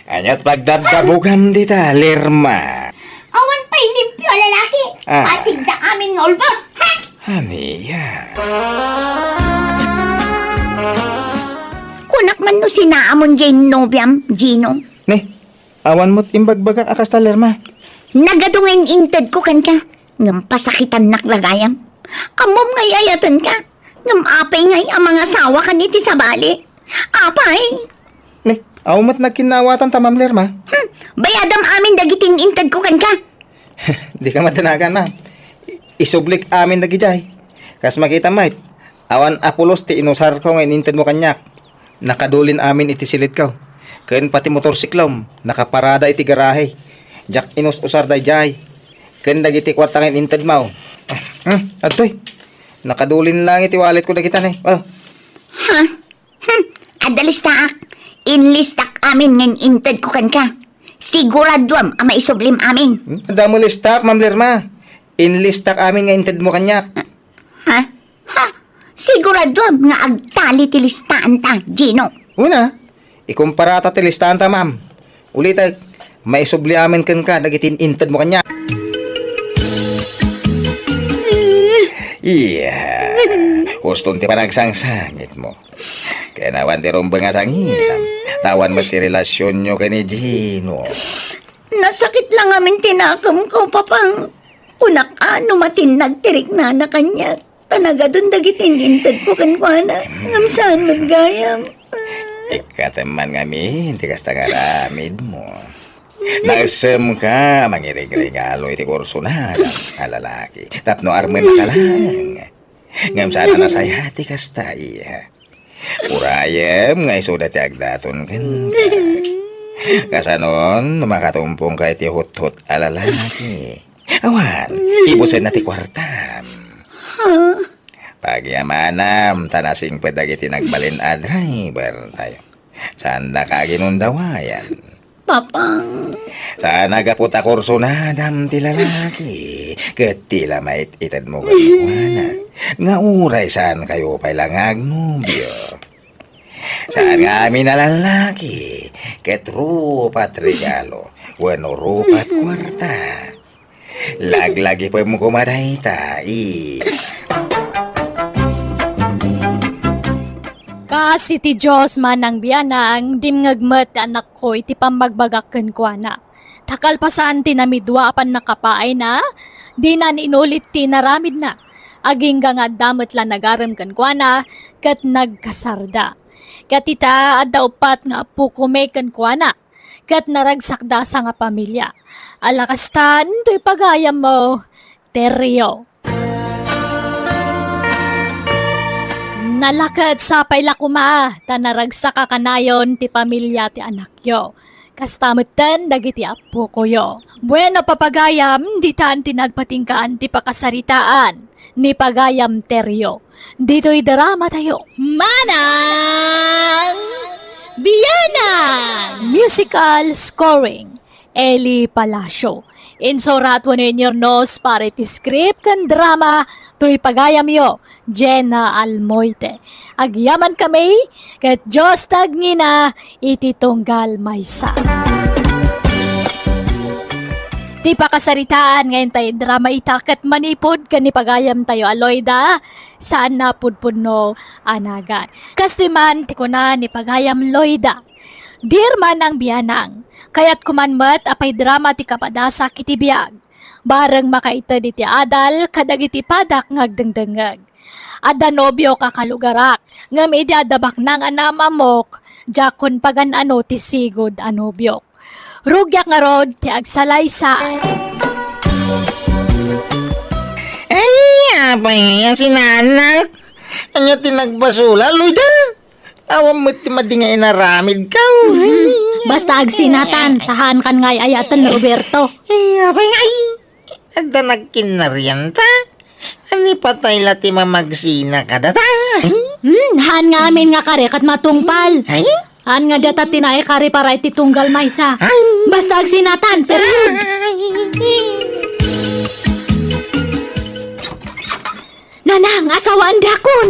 Aniat pagdabdabugam dita, Lerma? Awan pay limpio a lalaki. Ah. Pasigda amin nga ulbod. Ha? Ania? Kunak man no sinaamon diay nobiam, Gino. Ne, awan met imbagbagak a kasta, Lerma. Nagadu nga in-intedko kenka, ngem pasakitannak la gayam. Ammom nga ay-ayatenka, ngem apay ngay a mangasawakan iti sabali? Apay! Ne, awan met nagkinnaawatanta, Ma'am Lerma. Hmm, bayadam amin dagiti in-intedko kenka. Dika madanagan, ma'am. Isublik amin dagidiay. Kas makitam met, awan a pulos ti inusarko nga in-intedmo kaniak. Nakadulin amin iti silitko. Ken pati motorsiklom, nakaparada iti garahe. Diak inus-usar daydiay. Ken dagiti kuarta nga in-intedmo. Hmm, adtoy. Nakadulin lang iti walletko dagita ne. Oh. Ha? Hmm, adda listaak. Inlistak amin nga in-intedko kenka. Siguraduam a maisublim amin. Hmm, adda met listaak, Ma'am Lerma. Inlistak amin nga intedmo kaniak. Ha? Ha? Siguraduam nga agtali ti listaanta, Gino. Una, ikumparata ti listaanta, ma'am. Ulitek, maisubli amin kenka dagiti intedmo kaniak. Iya, uston ti panagsangsangitmo. Ken awan ti rumbeng a sangitam. Ta awan met ti relasionyo ken ni Gino. Nasakit lang amin ti nakemko, Papang. Kunak a no matin nagtiriknana kaniak, ta nagadun dagiti intedko kenkuana, ngem saan met gayam. Ikkatem man ngamin ti kasta nga aramidmo. Naisem ka a mangirigregalo iti kursunada a lalaki tapno armenka laeng. Ngem saan a nasaya ti kasta, iya. Urayem nga isuda ti agdaton kenka. Kasanon, no makatumpong ka iti huthot a lalaki. Awan, ibusenna ti kuartam. Pagyamanam, ta nasingpet dagiti nagbalin a driver tayo. Saandaka aginundawayan. Papang. Saan a gapu ta kursunadam ti lalaki, ket ti la mait-itedmo kenkuana, nga uray saan kayo pay la nga agnobio. Saan nga amin a lalaki, ket rupat regalo, wenno rupat kuarta. Laglagipem koma dayta, i. Kas iti Dios, Manang Bianang, dimngeg met ti anakko iti pammagbagak kenkuana. Ta kalpasan ti namidua a pannakapaayna, dinan inulit ti inaramidna. Agingga nga adda met la nagarem kenkuana, ket nagkasarda. Ket ita, adda uppat nga appokomi kenkuana. Ket naragsakda a sangapamilia. Ala kasta, intoy pagayammo, Terrio. Nalaket sapay la koma, ta naragsak a kanayon ti pamilia ti anakyo. Kasta metten dagiti appokoyo. Bueno, papagayam, ditan ti nagpatinggaan ti pakasaritaan ni Pagayam Terrio. Ditoy drama tayo. Manang Bianang! Musical scoring, Eli Palacio. Insurat wenno inyurnos para iti script ken drama toy pagayamyo, Jenna Almoite. Agyamankami, ket Dios ti agngina iti tunggal maysa. Ti pakasaritaan nga intay drama ita ket manipud ken ni pagayamtayo a Loida, saan a pudpudno a nagan. Kastoy man ti kuna ni pagayam Loida, "Dear Manang Bianang, kayatko man met a paidrama ti kapadasak iti biag. Bareng makaited iti adal kadagiti padak nga agdengdengngeg. Adda nobiok a kalugarak, ngem idi adda baknang a naam-ammok, diakon pagan-ano ti sigud a nobiok. Rugiak ngarud ti agsalaysay." Ay, apay nga sinanak? Ania ti nagbasol, Loida? Awan met ti madi nga inaramidko. Mhm. Basta agsinatan, ta haankan nga ay-ayaten ni Roberto. Ay, apay nga, ay. Adda nagkinnarian ta. Ani patay la ti mamagsina kadata? Hmm, haan nga amin nga kari ket matungpal. Ay? Haan nga data ti naikari para iti tunggal maysa. Ay? Basta agsinatan, period. Ay. Nanang, asawaandakon.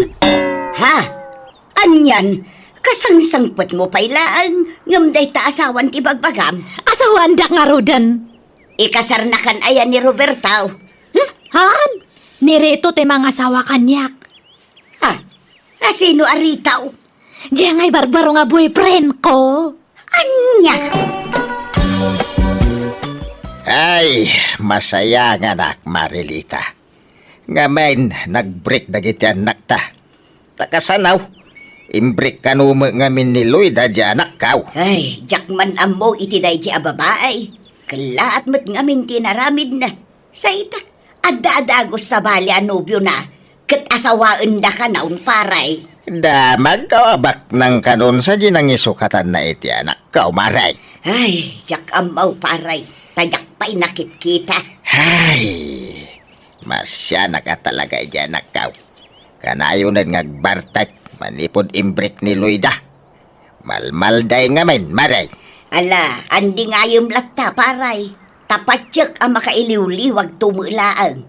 Ha? Anian? Kasangsangpetmo pay laeng, ngem dayta asawan ti bagbagam? Asawaandak ngaruden. Ikasarnakan aya ni Roberto? Hmm? Haan? Ni Rito ti mangasawa kaniak. Ha? A, sino a Rito? Diay nga ibarbaro nga boyfriend ko. Ania? Ay, masayanganak, Marilita. Ngamin, nagbreak dagiti annakta. Ta kasano, imbreak kano met ngamin ni Loida diay anakko. Ay, diak man ammo iti daydi a babai. Kellaat met ngamin ti inaramidna. Sa ita, adda a dagus sabali a nobiona, ket asawaendakanon, pare. Damagko a baknang kanon sadi nangisukatanna iti anakko, mare. Ay, diak ammo, pare. Ta diak pay nakitkita. Ay, masianak a talaga iti anakko. Kanayonen nga agbartek manipud imbreak ni Loida. Malmalday ngamin, mare. Ala, andi ngayem latta, pare. Ta patiek a makailiwliwagto met laeng.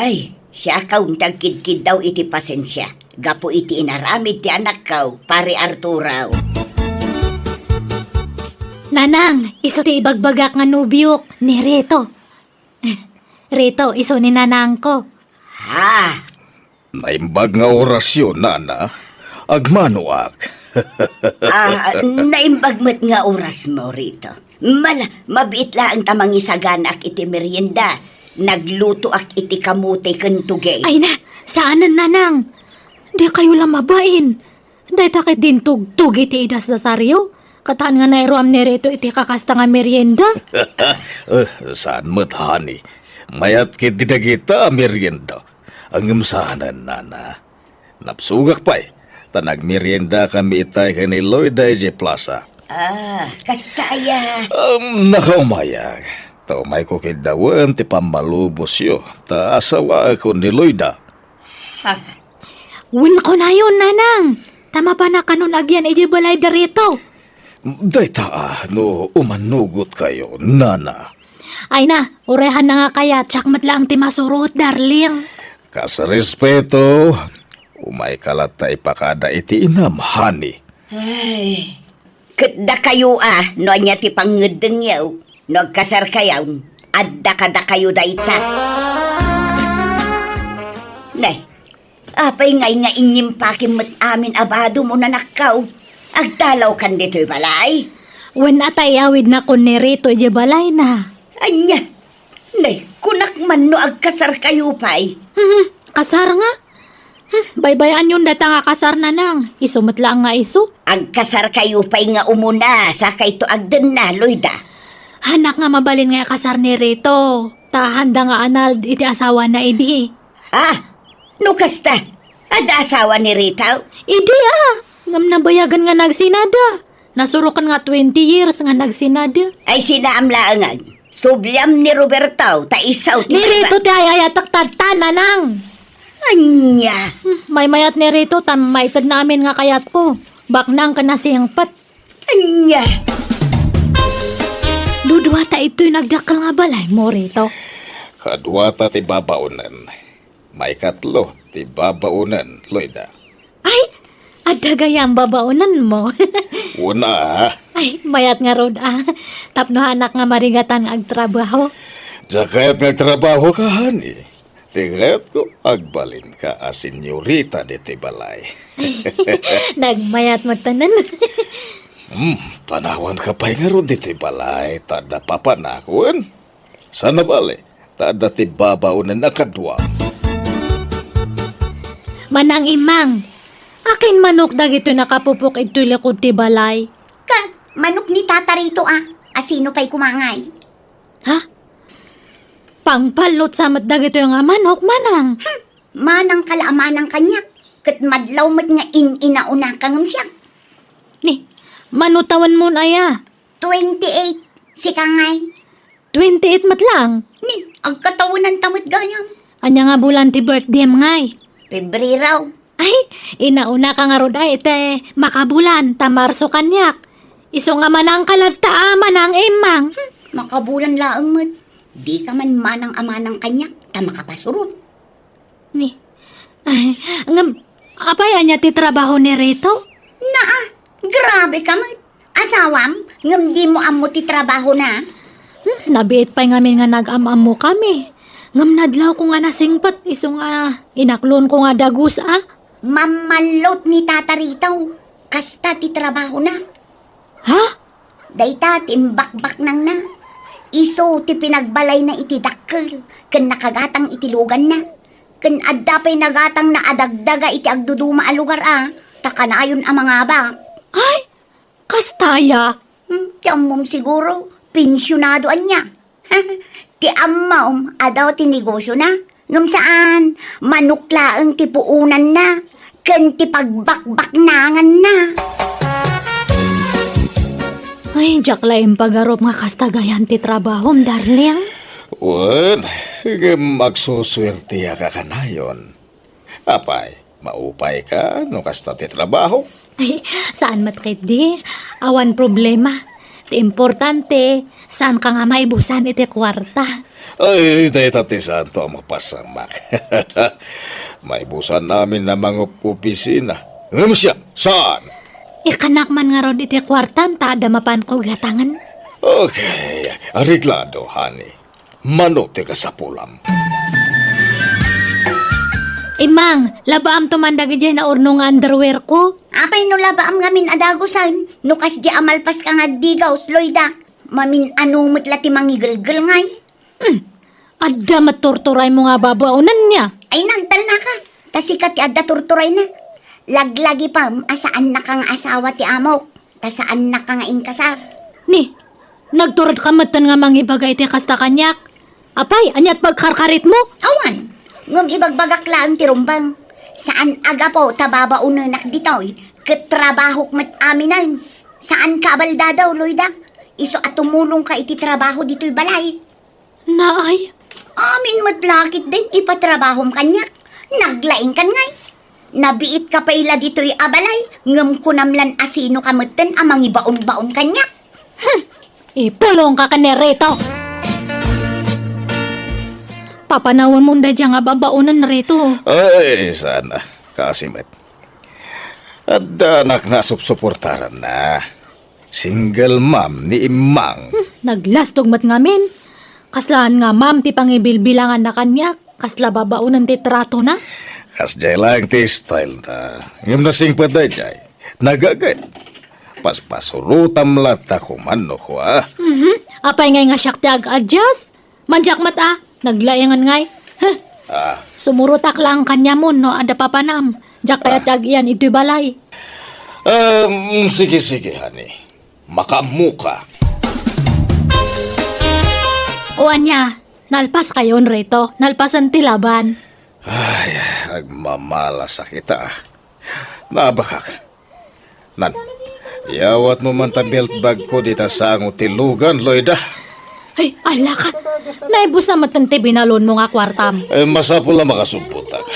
Ay, siakon ti agkidkiddaw iti pasensia gapu iti inaramid ti anakko, Pare Arturo. Nanang, isu ti ibagbagak nga nobiok, ni Rito. Rito, isu ni nanangko. Ha? Naimbag nga orasyo, nana. Agmanoak. Ah, naimbag met nga orasmo, Rito. Mala, mabiit laeng ta mangisaganaak iti merienda. Naglutoak iti kamote ken tugey. Ay na, saanen, nanang. Dikayo la mabain. Dayta ket dintugtog iti idasdasaryo. Ket haan nga nairuam ni Rito iti kakasta nga merienda? Eh, saan met, honey. Mayat ketdi dagita a merienda. Ngem saanen, nana. Napsugak pay, ta nagmeriendakami itay ken ni Loida idiay plaza. Ah, kasta aya. Um, nakaumayak. Ta umayko ketdi wen ti pammalubosyo, ta asawaekon ni Loida. Ha? Wen kunayon, nanang. Ta mapanakanon agyan idiay balay da Rito. Dayta a, no umannugotkayo, nana. Ay na, uray haan nga kayat, siak met laeng ti masurot, darling. Kas respeto, umayka latta ipakada iti inam, honey. Ay, ket dakayo a, no ania ti pangngeddengyo, no agkasarkayo, adda kadakayo dayta. Ne, apay ngay nga inyimpakim met amin a badom o nanakkaw? Agtalawkan ditoy balay? Wen, a ta iyawidnakon ni Rito idiay balayna. Ania? Nay, kunak man no agkasarkayo pay. Hmm, kasar nga? Hmm, baybay-anyon dayta nga kasar, nanang. Isu met laeng nga isu. Agkasarkayo pay nga umuna, sakayto agdenna, Loida. Haanak nga mabalin nga ikasar ni Rito. Ta haanda nga anald iti asawana idi. Ah, no kasta, adda asawa ni Rito? Idi a, ngem nabayagan nga nagsinada. Nasuroken nga twenty years nga nagsinada. Ay, sinaam laengen. Subliam ni Roberto, ta isu ti Ni Rito ti ay-ayatek tatta, nanang. Ania? Hmm, maymayat ni Rito, ta maitedna amin nga kayatko. Baknang ken nasingpet. Ania? Duduata itoy nagdakkel nga balaymo, Rito. Kaduata ti babaonen. Maikatlo ti babaonen, Loida. Ay, adda gayam babaonenmo. Una. Ay, mayat ngarud a. Tapno haanak nga marigatan nga agtrabaho. Diak kayat nga agtrabaho ka, honey. Ti kayatko, agbalinka a senyorita ditoy balay. Nagmayat met tanan. Hmm, panawanka pay ngarud ditoy balay, ta adda papanak wen? Saan a bale, ta adda ti babaonen a kadua. Manang Imang, akin manok dagitoy nakapupok idtoy likod ti balay? Ka, manok ni Tata Rito a. Asino pay koma ngay? Ha? Pangpallot sa met dagitoy nga manok, manang. Hmm, manang kala a manang kaniak. Ket madlaw met nga in-inauna ka ngem siak. Ni, mano tawenmo aya? Twenty-eight, sika ngay? Twenty-eight met lang. Ni, agkatawenanta met gayam. Ania nga bulan ti birthday-m ngay? Pebrero. Ay, inauna ka ngarud ay iti makabulan, ta Marso kaniak. Isu nga manang ka latta a, Manang Imang. Hmm, makabulan laeng met. Dika man manang a manang kaniak, ta makapasurot. Ni, ay, ngem, apay ania ti trabaho ni Rito? Naa, grabe ka met. Asawam, ngem dimo ammo ti trabahona? Hmm, nabiit pay ngamin nga nag-am-ammokami. Ngem nadlawko nga nasingpet, isu nga inaklonko nga dagus a. Mammallot ni Tata Rito. Kasta ti trabahona. Ha? Dayta ti imbakbaknangna. Isu ti pinagbalayna iti dakkel ken nakagatang iti luganna. Ken adda pay nagatangna a dagdaga iti agduduma a lugar a, ta kanayon a mangabak. Ay, kasta aya? Hmm, ti ammom siguro, pensionado ania. Ti ammom, adu ti negosiona. Ngem saan, manok laeng ti puonanna, ken ti pagbakbaknanganna. Ay, diak la impagarup nga kasta gayan ti trabahom, darling. Wen, ngem agsusuertiak a kanayon. Apay, maupay ka no kasta ti trabaho? Ay, saan met ketdi. Awan problema. Ti importante, saan ka nga maibusan iti kuarta. Ay, dayta ti saanto a mapasamak. Maibusan amin a mangopisina. Ngem siak, saan? Ikkanak man ngarud iti kuartam ta adda mapanko gatangen. Okay, areglado, honey. Mano ti kasapulam? Imang, labaamto man dagidiay naurno nga underwear ko. Apay no labaam ngamin a dagusen, no kasdiay a malpaska nga agdigaw, Loida? Mamin-ano met la ti mangigelgel ngay? Hmm, adda met turturaymo nga babaonenna. Ay, nagtalnaka. Ta sika ti adda turturayna. Laglagipem a saannaka nga asawa ti amok. Ta saannaka nga inkasar. Ni, nagturodka metten nga mangibaga iti kasta kaniak? Apay, ania't pagkarkaritmo? Awan, ngem ibagbagak laeng ti rumbeng. Saan a gapu ta babaonenak ditoy, ket trabahok met aminen. Saanka a baldadaw, Loida. Isu a tumulongka iti trabaho ditoy balay. Naay? Amin met la ketdin ipatrabahom kaniak. Naglaingkan ngay. Nabiitka pay la ditoy a balay, ngem kunam lan a sinoka metten a mangibaonbaon kaniak. Hmm. Ipulongka ken ni Rito. Papanawemon daydiay nga babaonen, Rito. Ay, sana. Kasi met. Adda anak nga supsuportaranna. Single mom ni Immang. Hmm, naglastog met ngamin. Kaslaan nga mom ti pangibilbilanganna kaniak. Kasla babaonen ti tratona. Kasdiay laeng ti style na. Ngem nasingpet daydiay. Nagaget. Paspasurotam latta kuman no kua. Mhm. Apay ngay nga siak ti ag-adjust? Mandiak met a, naglaingan ngay. Huh. Ah. Sumurotak laeng kaniamon no adda papanam. Diak kayat ti ag-iyan itoy balay. Um, sige, sige, honey. Makaammoka. O ania, nalpaskayon, Rito. Nalpasen ti laban. Ay, agmamalasak ita. Nabakak. Nan, iyawatmo man ta belt bagko dita sango ti lugan, Loida. Ay, alaka. Naibusa met ti binalonmo nga kuartam. Eh, masapul a makasubbotak.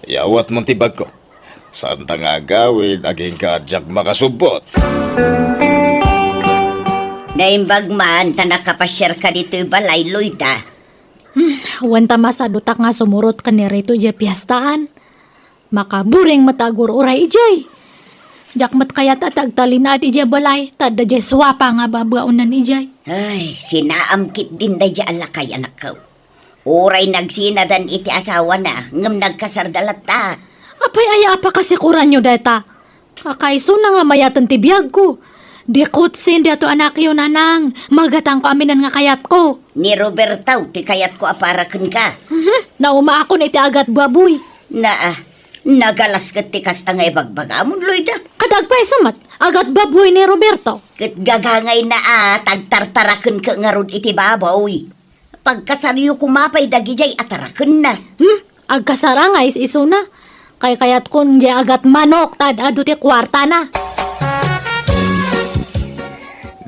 Iyawatmo ti bagko. Saanta nga agawid, agingga a diak makasubbot. Naimbag man ta nakapasiarka ditoy balay, Loida. Hmm, wen ta masadutak nga sumurot ken ni Rito idiay piestaan. Makaburing met a agur-uray idiay. Diak met kayat a ti agtalinaed idiay balay, ta adda diay suapa nga babaonen idiay. Ay, sinaam ketdin daydiay a lakay, anakko. Uray nagsinadan iti asawana, ngem nagkasarda latta. Apay aya a pakasikuranyo dayta? Akaisuna nga mayaten ti biagko. Di kutsin daytoy anakyo, nanang. Magatangko aminen nga kayatko. Ni Roberto ti kayatko a para kenka. Mhm. Naumaakon iti agatbaboy. Naa, nagalas ket ti kasta nga ibagbagamon, Loida. Ket agpayso met, agatbaboy ni Roberto. Ket gagangayna a tagtartarakenka ngarud iti baboy. Pagkasaryo koma pay dagidiay a tarakenna. Hmm? Agkasara nga is-isuna. Kaykayatkon diay agatmanok ta ad-adu ti kuartana.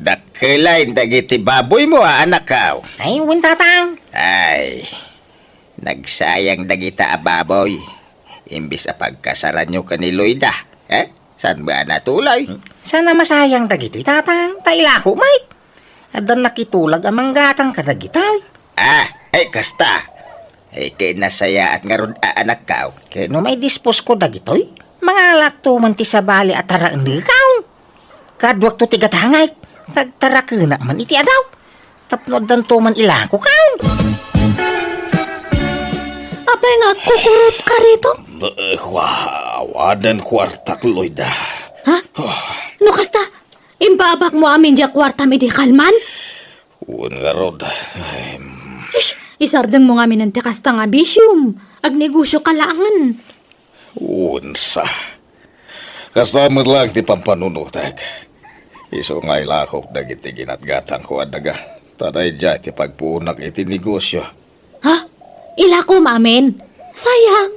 Dakkelay dagiti baboymo a anakko. Ay, wen, tatang. Ay, nagsayang dagita a baboy. Imbes a pagkasaranyo ken ni Loida, eh? Saan ba a natuloy? Hmm? Saan a masayang dagitoy, tatang? Ta ilako met. Addan nakitulag a manggatang kadagitoy. Ah, ay, kasta. Ay, kinasayaat ngarud a anakko. Ket no maidisposko dagitoy, mangalakto man ti sabali a taraenneko. Kaduakto ti gatangek, tagtarakenak man iti adaw. Tapno addanto man ilako, kaon. Apay nga agkukurotka, Rito? Eh, wa-, awanen kuartak, Loida. Ha? Oh. No kasta, impaabakmo amin diay kuartam iti kalman? Wen ngarud. Ay, mm. Ish, isardengmo ngamin ti kasta nga bisiom. Agnegosio ka laengen. Unsa? Kasta met laeng ti pampanunotek. Isu nga ilakok dagiti ginatgatangko a daga. Ta daydiay ti pagpuonak iti negosio. Ha? Ilakom amin? Sayang.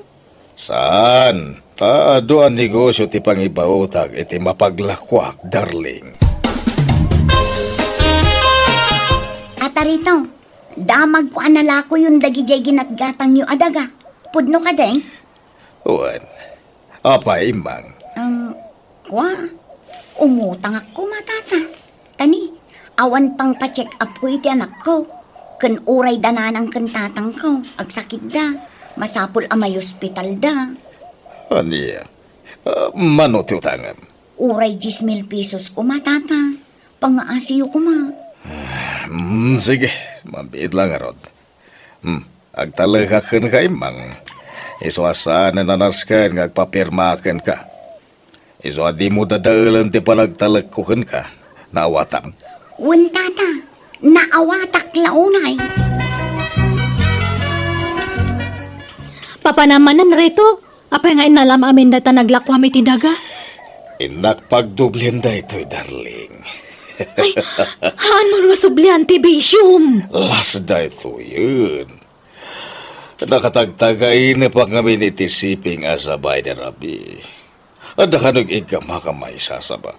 Saan? Ta adu a negosio ti pangibaotak iti mapaglakoak, darling. Atarito, damagko a nalakoyon dagidiay ginatgatangyo a daga. Pudno kadi? Wen. Apay, Immang? Em, kua, umutangak koma, Tata. Ta ni, awan pangpa-check up ko iti anakko. Ken uray da nanang ken tatangko, agsakitda. Masapul a maiospitalda. Ania? Ah, mano ti utangem? Uray dies mil pesos koma, Tata. Pangaasiyo koma. Ah, mm, sige, mabiit la ngarud. Hmm, agtalekak kenka, Immang. Isu a saanen a nasken nga agpapirma kenka. Isu a dimo dadaelen ti panagtalekko kenka. Naawatam? Wen, Tata. Naawatak la unay. Papanam manen, Rito. Apay nga innalam amin dayta naglakoam iti daga? Innak pagdoblian daytoy, darling. Ay, haanmon nga sublian ti bisiom. Las daytoyen. Nakatagtagainepak ngamin iti siping a sabay ni Rabi. Adda kano iggamak a maisasaba.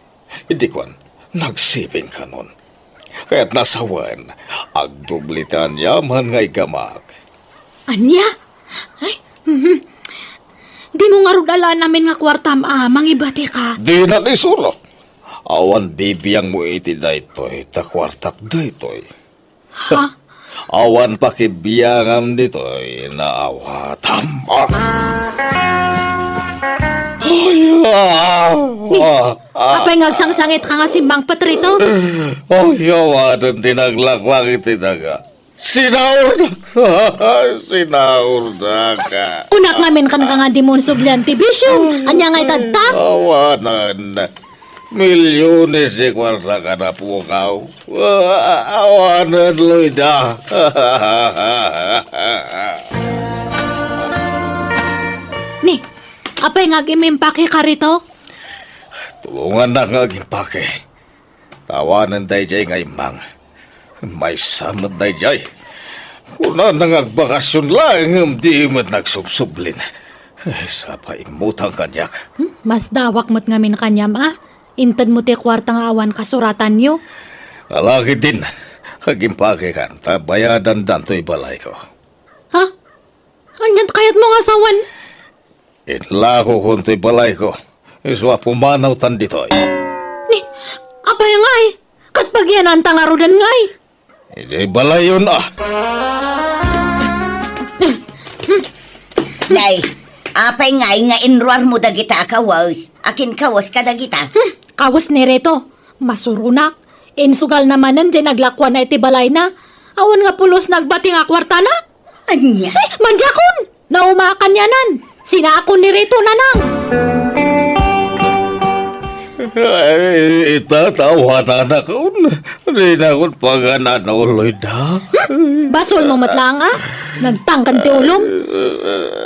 Idi kuan, nagsiping kanon. Kayat nasawen, agdubli ti aniaman nga iggamak. Ania? Ay, mhm. Dimo ngarud alaan amin nga kuartam a mangibatika? Dinak isuro. Awan bibiangmo iti daytoy, ta kuartak daytoy. Ha? Awan pakibiangam ditoy, naawatam. Ah. Ay, ah, Ni, ah, ah. Apay nga agsangsangit ka nga simmangpet rito? Ay, awanen ti naglakwak iti daga. Sinaurdak. Sinaurdak. Kunak ngamin kan ka nga dimon sublian ti bisyo. Anya nga itadta? Awanen. Milyones ti kuarta kada pukaw. Awanen, Loida. Ni, apay nga agimpake ka rito? Tulongannak nga agimpake. Tawanen dayjay nga immang. Maysa met dayjay. Kunana nga agbakasyon laeng ngem di met nagsubsublin. Sapa immutang kaniak. Hmm? Masdawak met ngamin kaniam a. Intedmo ti kuarta nga awan kasuratanyo. Ala ketdin, agimpakekan ta bayadandan toy balayko. Ha? Anian kayatmo nga sawen? Inlakokon toy balayko. Isu a pumanawtan ditoy. Ni, apay ngay? Ket pagyananta ngaruden ngay? Idiay balayon a. Nay, apay ngay nga inruarmo dagita a kawes? Akinkawes kadagita? Hmm, kawes ni Reto. Masuronak. Insugalna manen diay naglakuanna iti balayna. Awan nga pulos nagbati nga kuartana. Ania? Ay, madiakon! Naumakan yanan! Sinaakon ni Rito, nanang! Ay, itatawananakon. Dinakon pagan-ano, Loida. Hmm? Basolmo met laeng, a? Nagtangken ti ulom?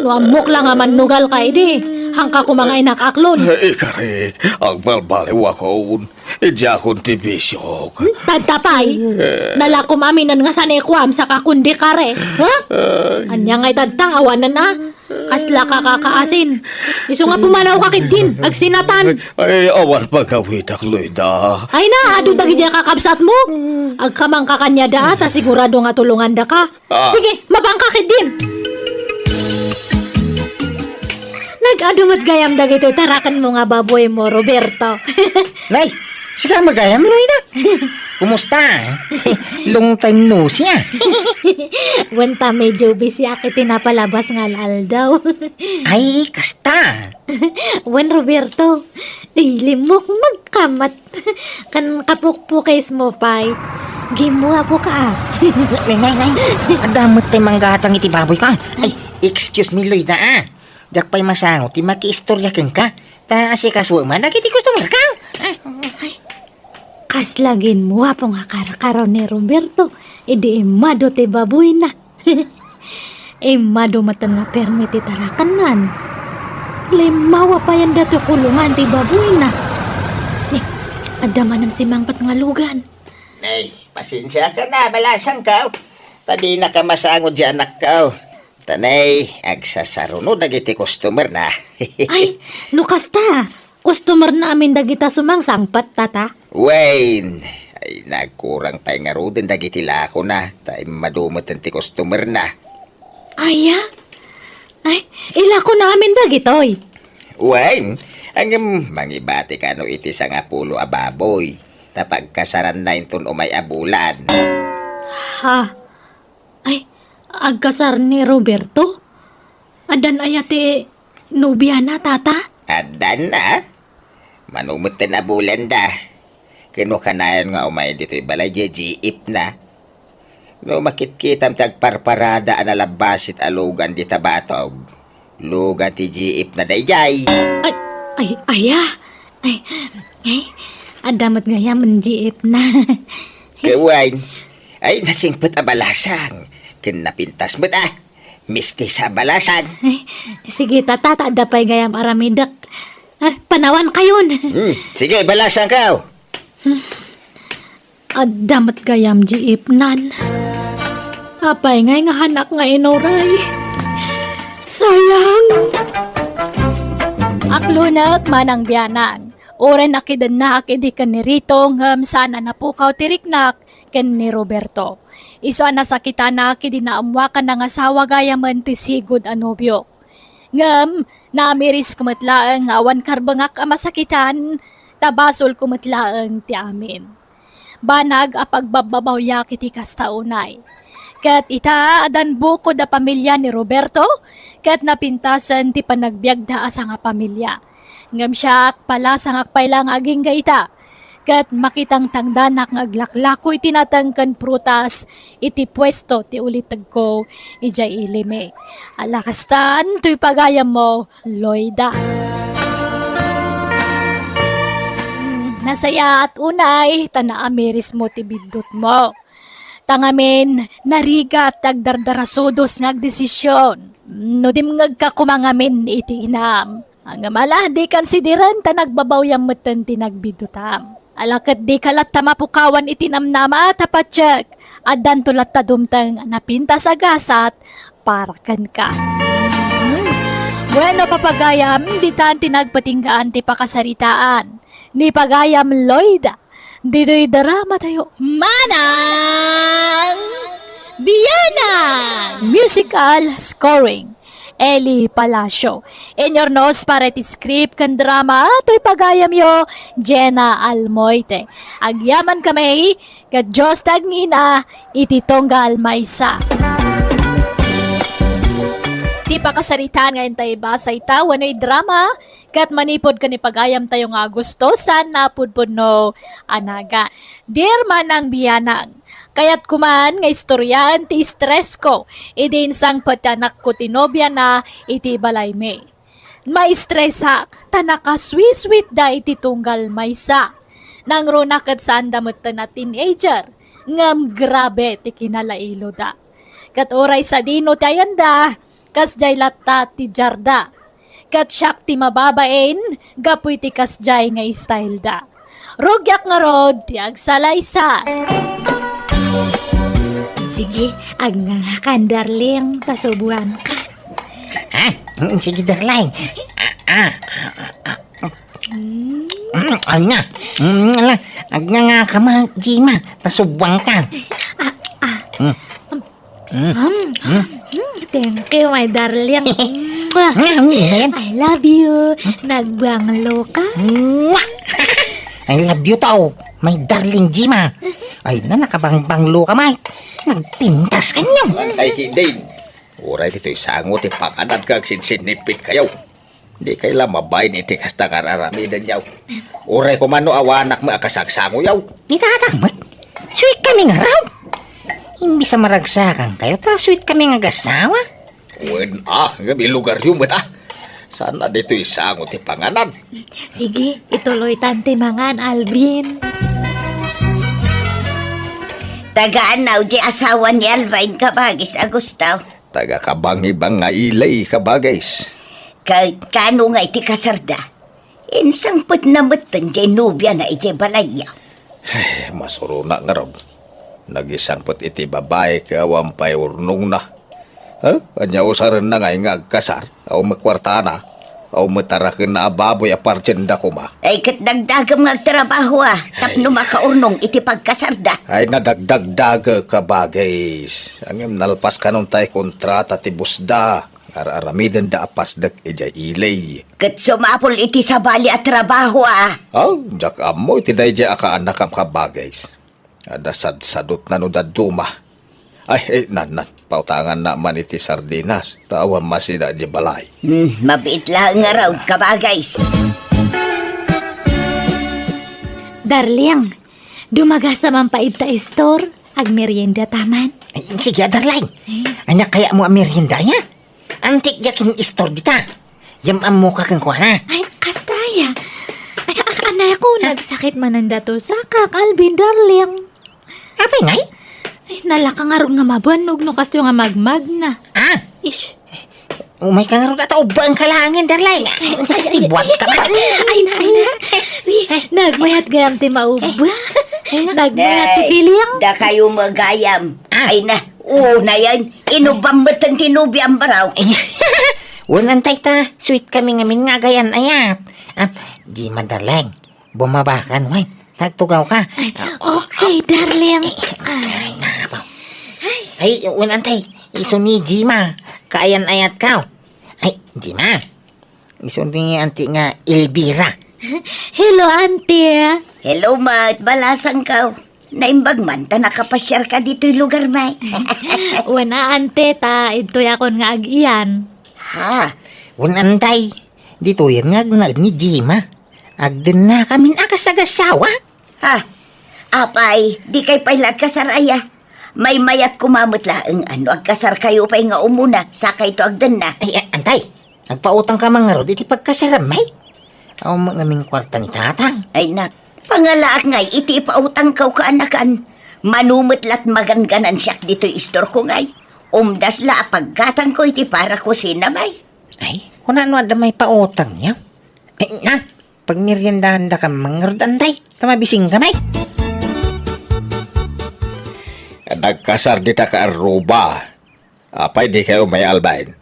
No ammok la nga mannugal ka idi, hangka koma nga inakaklon. Ikarik, agbalbaliwakon. Idiakon ti bisiok. Hmm? Tadta pay? Eh. Nalakom aminen nga sanikuam saka kundi kare. Ha? Ay. Ania ngay tadta, awanen a? Kasla ka kakaasin. Isu nga pumanawka ketdin, agsinatan. Ay, awan pagawidak, Loida. Ay na, adu dagidiay kakabsatmo. Agkamangka kaniada, ta sigurado nga tulongandaka. Ah. Sige, mapangka ketdin. Nag-adu met gayam dagitoy tarakenmo nga baboymo, Roberto. Nay, sika met gayam, Loida. Kumusta? Long time no see, a. Wen ta medyo busy ak iti napalabas nga al-aldaw. Ay, kasta. Wen, Roberto. Ay, limukmok ka met. Kan kapukpukesmo pay. Gimmuapo ka, a. Nay, nay, nay. Adda met tay manggatang iti baboyko, a. Ay, excuse me, Loida, a. Diak pay masango ti makiistorya kenka. Ta asikasuem man dagiti customerka. Ay, kasla gimmuapo nga karkaro ni Roberto idi immadu ti baboyna. Immadu metten nga permi ti tarakennan. Limmawa payen datoy kulongan ti baboyna. Ni, adda manen simmangpet nga lugan. Nay, pasensiakan a, balasangko. Ta dinaka masango diay anakko. Ta nay, agsasaruno dagiti customerna. Ay, no kasta, customerna amin dagita sumangsangpet, tata? Wen, ay, nagkurang pay ngaruden dagiti lakona, ta immadu metten ti customerna. Aya? Ay, ilakona amin dagitoy. Wen, ngem mangibatika no iti sangapulo a baboy, ta pagkasaranna inton umay a bulan. Ha? Ay, agkasar ni Roberto? Addan aya ti nobiana, tata? Addan a. Mano metten a bulanda. Ken no kanayon nga umay ditoy balay diay jeepna. No makitkitam ti agparparada a nalabbasit a lugan dita batog, lugan ti jeepna daydiay. Ay, ay, aya? Ay, ay, adda met gayam jeepna. Wen, ay, nasingpet a balasang. Ken napintas met a. Mistisa a balasang. Ay, sige, tata, ta adda pay gayam aramidek. Panawan kayon. Hmm, sige, balasangkaw. Adda met gayam di ipnan. Apay ngay nga hanak nga inuray? Sayang. Aklunek, Manang Bianang. Uray nakidennak idi ken ni Rito ngem saan a napukaw ti riknak ken ni Roberto. Isu a nasakitanak idi naammoak a nangasawa gayamen ti sigud a nobiok. Ngem, naamirisko met laeng nga awan karbengak a masakitan, ta basolko met laeng ti amin. Banag a pagbabbabawiak iti kasta unay. Ket ita, addan bukod a pamilia ni Roberto, ket napintasen ti panagbiagda a sangapamilia. Ngem siak, palasangak pay la nga agingga ita. Ket makitangtangdanak nga aglaklako iti nateng ken prutas iti puesto ti ulitegko idiay ilimi. Ala kastan, toy pagayammo, Loida. Hmm, nasayaat unay, ta naamirismo ti biddutmo. Ta ngamin, narigat ti agdardarasudos nga agdesision. No dimngegka koma ngamin iti inam. Ngem ala, dikan sidiren ta nagbabawiam metten ti nagbiddutam. Ala ket dika latta mapukawan iti namnama ta patiek. Addanto latta dumteng a napintas a gasat para kenka. Hmm. Bueno, papagayam, ditan ti nagpatinggaan ti pakasaritaan ni pagayam Lloyd. Ditoy drama tayo, Manang Bianang! Musical scoring, Eli Palacio. Inyurnos para iti script ken drama, toy pagayamyo, Jenna Almoite. Agyaman kami, ket Dios ti agngina, iti tunggal maysa. Ti pakasaritaan nga intay basa ita, wenno drama, ket manipud ken ni pagayam tayo nga Agosto, saan napudpudno a nagan. Dear Manang Bianang, kayatko man nga istoryaen ti stress ko idi insangpet ti anakko ti nobiana iti balaymi. Maistresak ta nakasweet-sweetda iti tunggal maysa. Nangruna ket saanda metten a teenager, ngem grabe ti kinalailoda. Ket uray sadino ti ayanda, kasdiay latta ti diarda. Ket siak ti mababain gapu iti kasdiay nga style da. Rugiak ngarud ti agsalaysay. Sige, agngangakan, darling, ta subuanka. Ah, mm, sige, darling. Ah, ah, ah, ah. Mm, anya? Mm, ala, agngangakan, Jima, ta subuanka. Ah, ah. Mm. Mm. Mm. Mm, thank you, my darling. Mwah. Mm, ano yan? I love you. Nagbanglo ka? Mwah! I love you too, my darling Jima. Ay na, nakabangbanglo ka, Mike. Nagpintas ka niya. Ay, Kidin. Uray ditoy sango ti panganan ka, agsinsinnipit kayo. Di kay la mabain iti kasta nga ar-aramidenyaw. Uray koma no awanak met a kasagsangoyaw. Di tatak met. Sweet kami nga raw. Imbis a maragsakan kayo, ta sweet kami nga agasawa. Wen, ah, nga bilugaryo met, ah. Sana ditoy sango ti panganan. Sige, ituloy tan ti mangan, Alvin. Tagaan na di asawa ni Alvin, kabagis, Agusto. Taga kabangibang nga ilay, kabagis. Ka-, kano nga iti kasarda? Insangpetna metten jay nobiana idiay balayya. Ay, masurona ngarud. Nagisangpet iti babai ket awan pay urnongna. Ha? Ania usarenna ngay nga agkasar? Awan met kuartana. Awan met arakenna a baboy a partienda koma. Ay, ket dagdagem nga agtrabaho, a, tapno makaurnong iti pagkasarda. Ay, nadagdagdagek, kabagis. Ngem nalpas kanon tay kontrata ti busda. Ar-aramidenda a pasdek idiay ili. Ket sumapul iti sabali a trabaho, a. Aw, diak ammo iti daydiay a kaanakam, kabagis. Adda sadsadutna no dadduma. Ay, eh, nan, nan. Pautanganna man iti sardinas. Ta awan masida idiay balay. Hmm, mabiit laeng ngarud, kabagis. Darling, dumagasta man pay ita store. Agmerienda ta man. Ay, sige, darling. Eh? Ania kayatmo a merienda, ya? Antik diak kin-istor dita. Yam-ammoka kenkuana. Ay, kasta, ya. Ay, a-, anay ako, nagsakit manen da tosa, Kak Alvin, darling. Apay ngay? Ay, nalaka ngarud nga mabannog no kasto nga magmagna. Ah? Ish. Umayka ngarud ta ubbaenka laengen, darling. Ay, ay, ay. Ibuatka man. Ay na, ay na. Uy, nagmayat gayam ti maubba. Ay na. Nagmayat ti feeling. Dakayo met gayam. Ah. Ay na. Unayen, inubbam met ti nobiam, baro. Ay. Wen, Antay, ta sweet kami ngamin nga agayan-ayat. Ah, Jima, darling. Bumabakan, wen. Nagtugawka. Ay, ah, okay, darling. Ay, ay, napaw. Ay, wen, Antay, isu ni Jima, kaayan-ayatko. Ay, Jima. Isu ni Auntie nga Elvira. Hello, Auntie. Hello, met. Balasangko. Naimbag man ta nakapasiarka ditoy lugarmi. Wen a, Auntie, ta ditoyakon nga ag-iyan. Ha? Wen, Antay, ditoyen nga agnaed ni Jima. Agdennakamin a kasagasawa. Ha? Apay, dikay pay la agkasar aya? Maymayat koma met laeng no agkasarkayo pay nga umuna, sakayto agdenna. Ay, a-, Antay, agpautangka man ngarud iti pagkasarammi? Awan met ngamin kuarta ni Tatang. Ay, nak, pangalaak ngay iti ipautangko, kaanakan. Mano met la't magangganansiak ditoy istorko ngay. Umdas la a paggatangko iti para kusinami. Ay, kunano adda maipautangyo? Ay, na, pagmeriendahandaka man ngarud, Antay, ta mabisingkami. Nagkasar dita kaarruba. Apay, dikay umay, Alvin?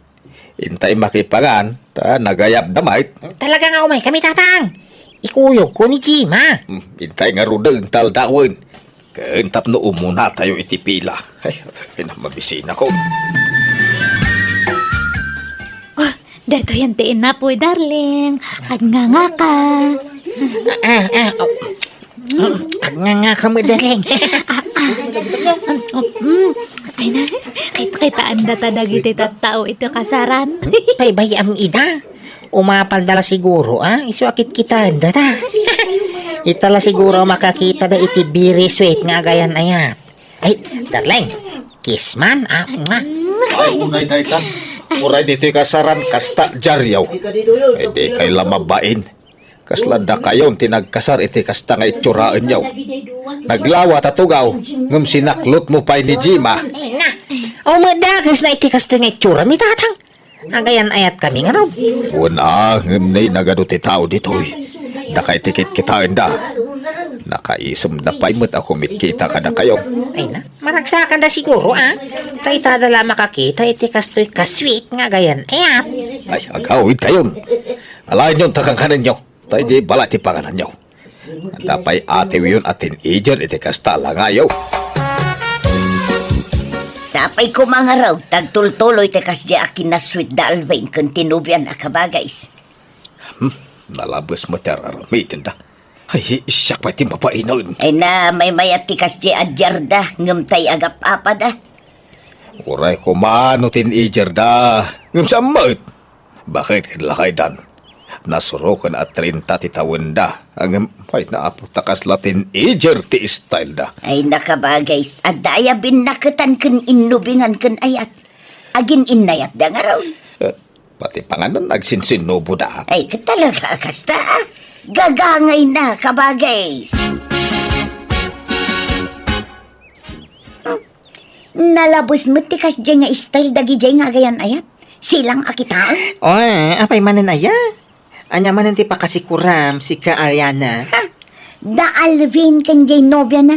Intay makipangan, ta nagayabda met. Talaga nga umaykami, Tatang. Ikuyogko ni Jima. Hmm, intay ngaruden ta aldawen. Ken tapno umunatayo iti pila. Ay, ay, na, mabisinakon. Oh, daytoyen ti inapoy, darling. Agngangaka. Ah, ah, oh. Mm, agngangaka met, darling. Ah, ah. Mm, ay na, kit-, kitaendata dagiti tattao iti kasaran. Pay, bay-am ida. Umapalda la siguro, ah? Isu a kitkitaendata. Ita la siguro makakitada iti very sweet nga agayan-ayat. Ay, darling, kiss man, ah, nga. Ay, unay dayta. Uray ditoy kasaran, kasta diaryo. Ay, dikay la mabain. Kasla dakayon ti nagkasar iti kasta nga itsuraenyo. Naglawa ta tugaw, ngem sinaklotmo pay ni Jima. Ay, na. Aw, madages na iti kastoy nga itsura, mi, Tatang. Agayan-ayatkami ngarud. Wen a, ngem nay nagadu ti tao ditoy. Daka iti kitkitaenda. Nakaisumda pay met a kumitkita kadakayo. Ay na, maragsakanda siguro, ah. Ta itada la makakita iti kastoy ka sweet nga agayan-ayat. Ay, agawidkayon. Alaenyon ta kankanenyo. Ta idiay balay ti pangananyo. Adda pay atiwyon a teenager iti kasta a langayo. Sapay koma ngarud, ta agtultuloy ti kasdiay a kinasweet da Alvin ken ti nobiana, kabagays. Hmm, nalabes met ti ar-aramidenda. Ay, siak pay ti mabainen. Ay na, maymayat ti kasdiay a diarda, ngem tay agap-apada. Uray koma no teenager da, ngem saan met? Baket ket lakaydan. Nasuroken a trenta ti tawenda, ngem pay naapo ta kasla teenager ti style da. Ay, nakabagay, adda aya binnaketan ken innubingan ken ayat. Agin-innayatda ngarud. Eh, pati panganan agsinsinnubo da. Ay, ket talaga a kasta, ah. Gagangay na, kabagay. Nalabes met ti kasdiay nga style dagidiay nga agayan-ayat. Silang a kitaen. Oy, apay manen aya? Ania manen ti pakasikuram, sika, Ariana? Ha? Da Alvin ken diay nobiana,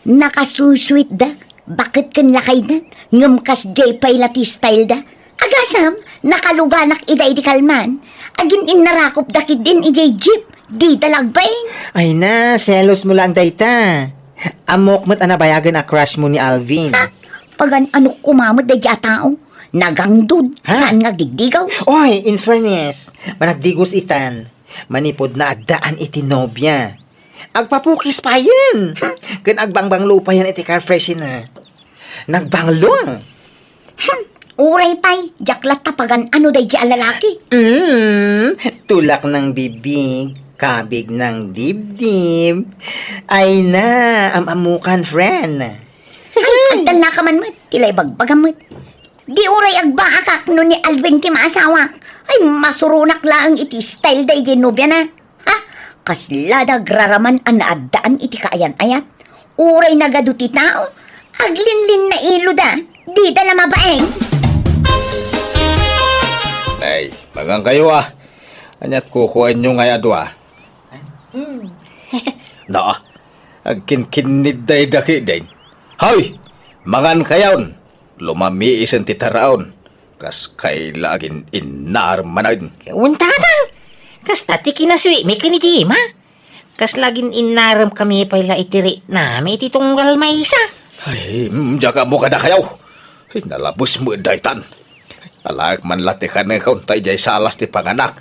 nakasusweet da, baket ken lakayda, ngem kasdiay pay la ti style da. Agasam, nakaluganak ida idi kalman, agin-innarakop da ketdin idiay jeep, dida la agbain. Ay na, selos mo laeng dayta. Ammok met a nabayagen a crush mo ni Alvin. Ha? Pagan-anok koma met daydi a tao. Nagangdud, ha? Saan nga agdigdigaw? Oy, in fairness, managdigos itan. Manipud naaddaan iti nobia. Agpapukis payen. Ken agbangbanglo payen iti car freshener. Nagbanglo. Hmm, uray pay, diak latta pagan-ano daydi a lalaki. Mm, tulak ng bibig, kabig ng dibdib. Ay na, am-amukan, friend. Ay, agtalnaka man met, ti la ibagbagam met. Di uray agbaakak no ni Alvin ti maasawak. Ay, masuronak laeng iti style daydi nobiana. Ha? Kasla da agraraman a naaddaan iti kaayan-ayat. Uray nagadu ti tao, aglinlinnailoda, dida la mabain. Ay, mangankayo, a. Ania't kukuaenyo ngay a dua? Hmm. Na, agkinkinnid dayta ketdin. Hay! Mangankayon! Lumamiisen ti taraon. Kas kaila agin-innarem manen. Wen, tatang! Kasta ti kinasuitmi ken ni Jima. Kasla agin-innaremkami pay la iti riknami iti tunggal maysa. Ay, mm, diak ammo kadakayo. Ay, nalabes met daytan. Alaek man la ti kanekon ta idiay salas ti panganak.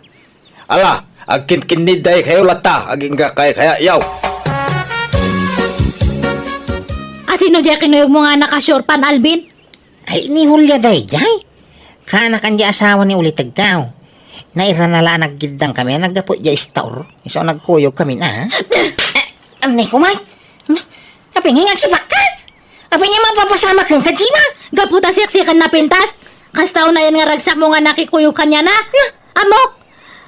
Ala, agkinkinnid daykayo latta, agingga kaykayatyo. Asino diay kinuyogmo nga anak a sure pan, Alvin? Ay, ni Julia daydiay. Kaanakan diay asawa ni Uli Teggaw. Nairana la a naggiddangkami a naggapu diay store. Isu a nagkuyogkami na. Eh, anay ko, Mike. Apay nga agsipakka? Apay nga mapapasamak kenka, Jima? Gapu ta siksiken napintas. Kasta unayen nga ragsakmo nga nakikuyog kaniana. Ammok!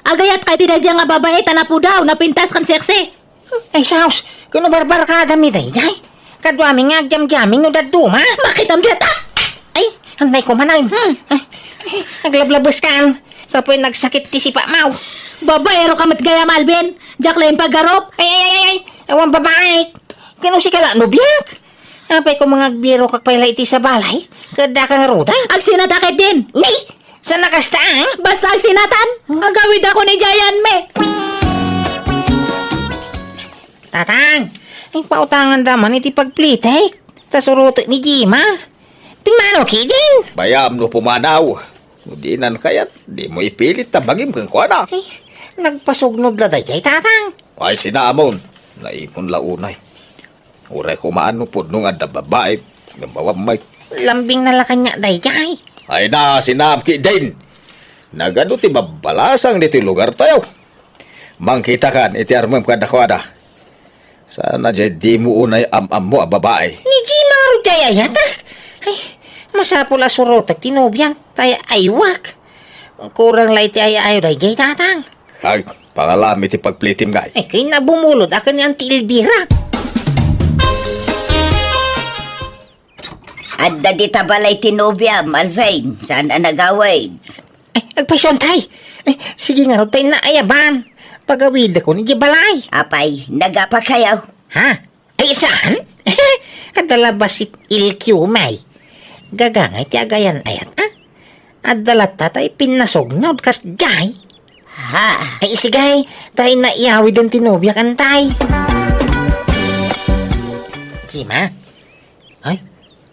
Agayat ka iti daydiay nga babai ta napudaw, napintas ken seksi. Ay, sus, kuno barbarkadami daydiay. Kaduami nga agjamming no dadduma. Makitam dita! Ay, anay ko manen. Hmm. Ay, aglablabes kan. Sa pay nagsakit ti sipakmo. Babaero ka met gayam, Alvin. Diak laeng pagarup. Ay, ay, ay, ay, ay. Awan babai. Kuno sika la nobiak. Apay ko nga agbirokak pay la iti sa balay? Ket daka ngaruden? Agsinata ketdin. Ni! Saan a kasta, a? Basta agsinatan. Agawidakon idiay ayanmi. Tatang, ay pautanganda man iti pagplitek. Ta surotek ni Jima. Pimmanaw ketdin. Bayam no pumanaw. No dinan kayat, dimo ipilit ta bagim kenkuana. Ay, nagpasugnod la daydiay, tatang. Ay, sinaamon. Naimon la unay. Uray kumaan no pudno nga adda babai, ngem awan met. Lambingna la kaniak daydiay. Ay na, sinaam ketdin. Nagadu ti babbalasang ditoy lugartayo. Mangkitakan iti armem kadakuada. Saan a diay dimo unay am-ammo a babai. Ni Jima ngarud diay ayat, a. Ay, masapul a surotek ti nobiak, ta ay-aywak. Kurang la iti ay-ayo daydiay, tatang. Ay, pangalam iti pagplitim ngay. Ay, kayna bumulod a ken ni Auntie Elvira. Adda dita balay ti nobiam, Alvin. Saan a nagawid? Ay, agpayso, tay. Ay, sige ngarud, tay, naayaban. Pagawidakon idiay balay. Apay, nagapakayo? Ha? Ay, saan? Adda la bassit ilkiw, may. Gagangay ti agayan ayat, a? Adda latta tay pinnasugnod kasdiay. Ha? Ay, isigay, tay naiyawiden ti nobiak, antay. Jima? Ay,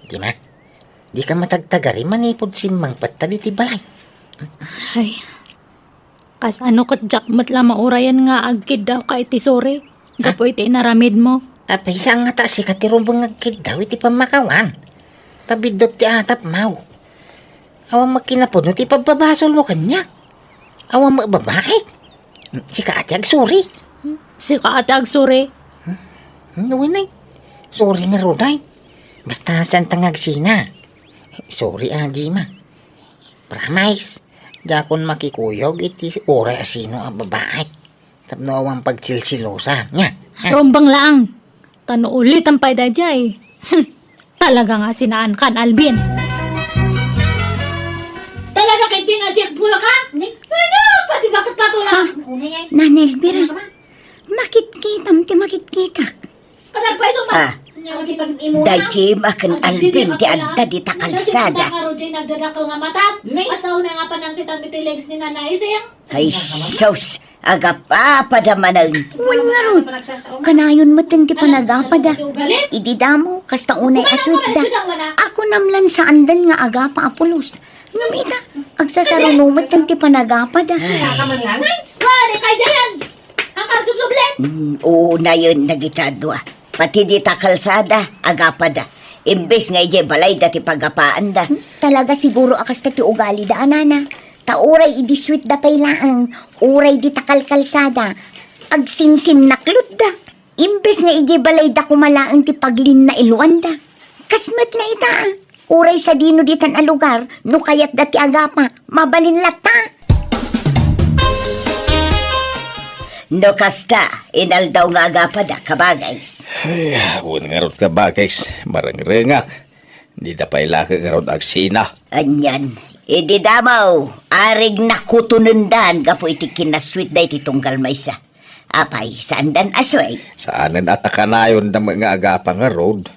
Jima. Dika matagtagari manipud simmangpet ta ditoy balay. Ay. Kasano ket diak met la maurayan nga agkiddawka iti suri gapu iti inaramidmo? Apay, saan ngata a sika ti rumbeng nga agkiddaw iti pammakawan? Ta biddut ti atapmo. Awan met kinapudno ti pabbabasolmo kaniak. Awan met babaik. Sika a ti agsuri. Sika a ti agsuri. Hmm, wen ay. Suri ngarud ay. Basta saan ta nga agsina. Suri a, Jima. Promise, diakon makikuyog iti uray a sino a babai. Tapno awan pagsilsilosa, nia? Rumbeng laeng. Ta no ulitem pay daydiay. Hmm, talaga nga sinaankan, Alvin. Talaga ketdi nga diak bulak, a? Ni? Ano? Pati bakit patula? Ha? Nana Elvira, makitkitam ti makitkitak. Kanagpayso, ma. Ah. Daydi maken Alvin ti adda dita kalsada. Nagdadakkel nga mata. Basta una nga panangkitam iti legs ni Nana Ising. Ay, sus! Agapapada manen. Wen ngarud, kanayon metten ti panagapada. Idi damo, kasta unay a suitda. Akunam lan saanden nga agapa a pulos. Ngem ita, agsasaruno metten ti panagapada. Ay. Pare, kay Jayan! Ang pagsubsublet! Mm, unayen dagita a dua. Pati dita kalsada, agapada. Imbes nga idiay balayda ti pagapaanda. Hmm, talaga siguro a kasta ti ugalida, a nana. Ta uray idi suitda pay laeng, uray dita kalkalsada, agsinsinnaklutda. Imbes nga idiay balayda koma laeng ti paglinnailwanda. Kas met la ita, a. Uray sadino ditan a lugar, no kayatda ti agapa, mabalin latta. No kasta, inaldaw nga agapada, kabagays. Ay, wen ngarud, kabagays, marengrengak. Dida pay la ngarud agsina. Anian, Idi damo, arig nakutonendan gapu iti kinasweetda iti tunggal maysa. Apay, saandan a sweet? Saanen a ta kanayonda met nga agapa ngarud.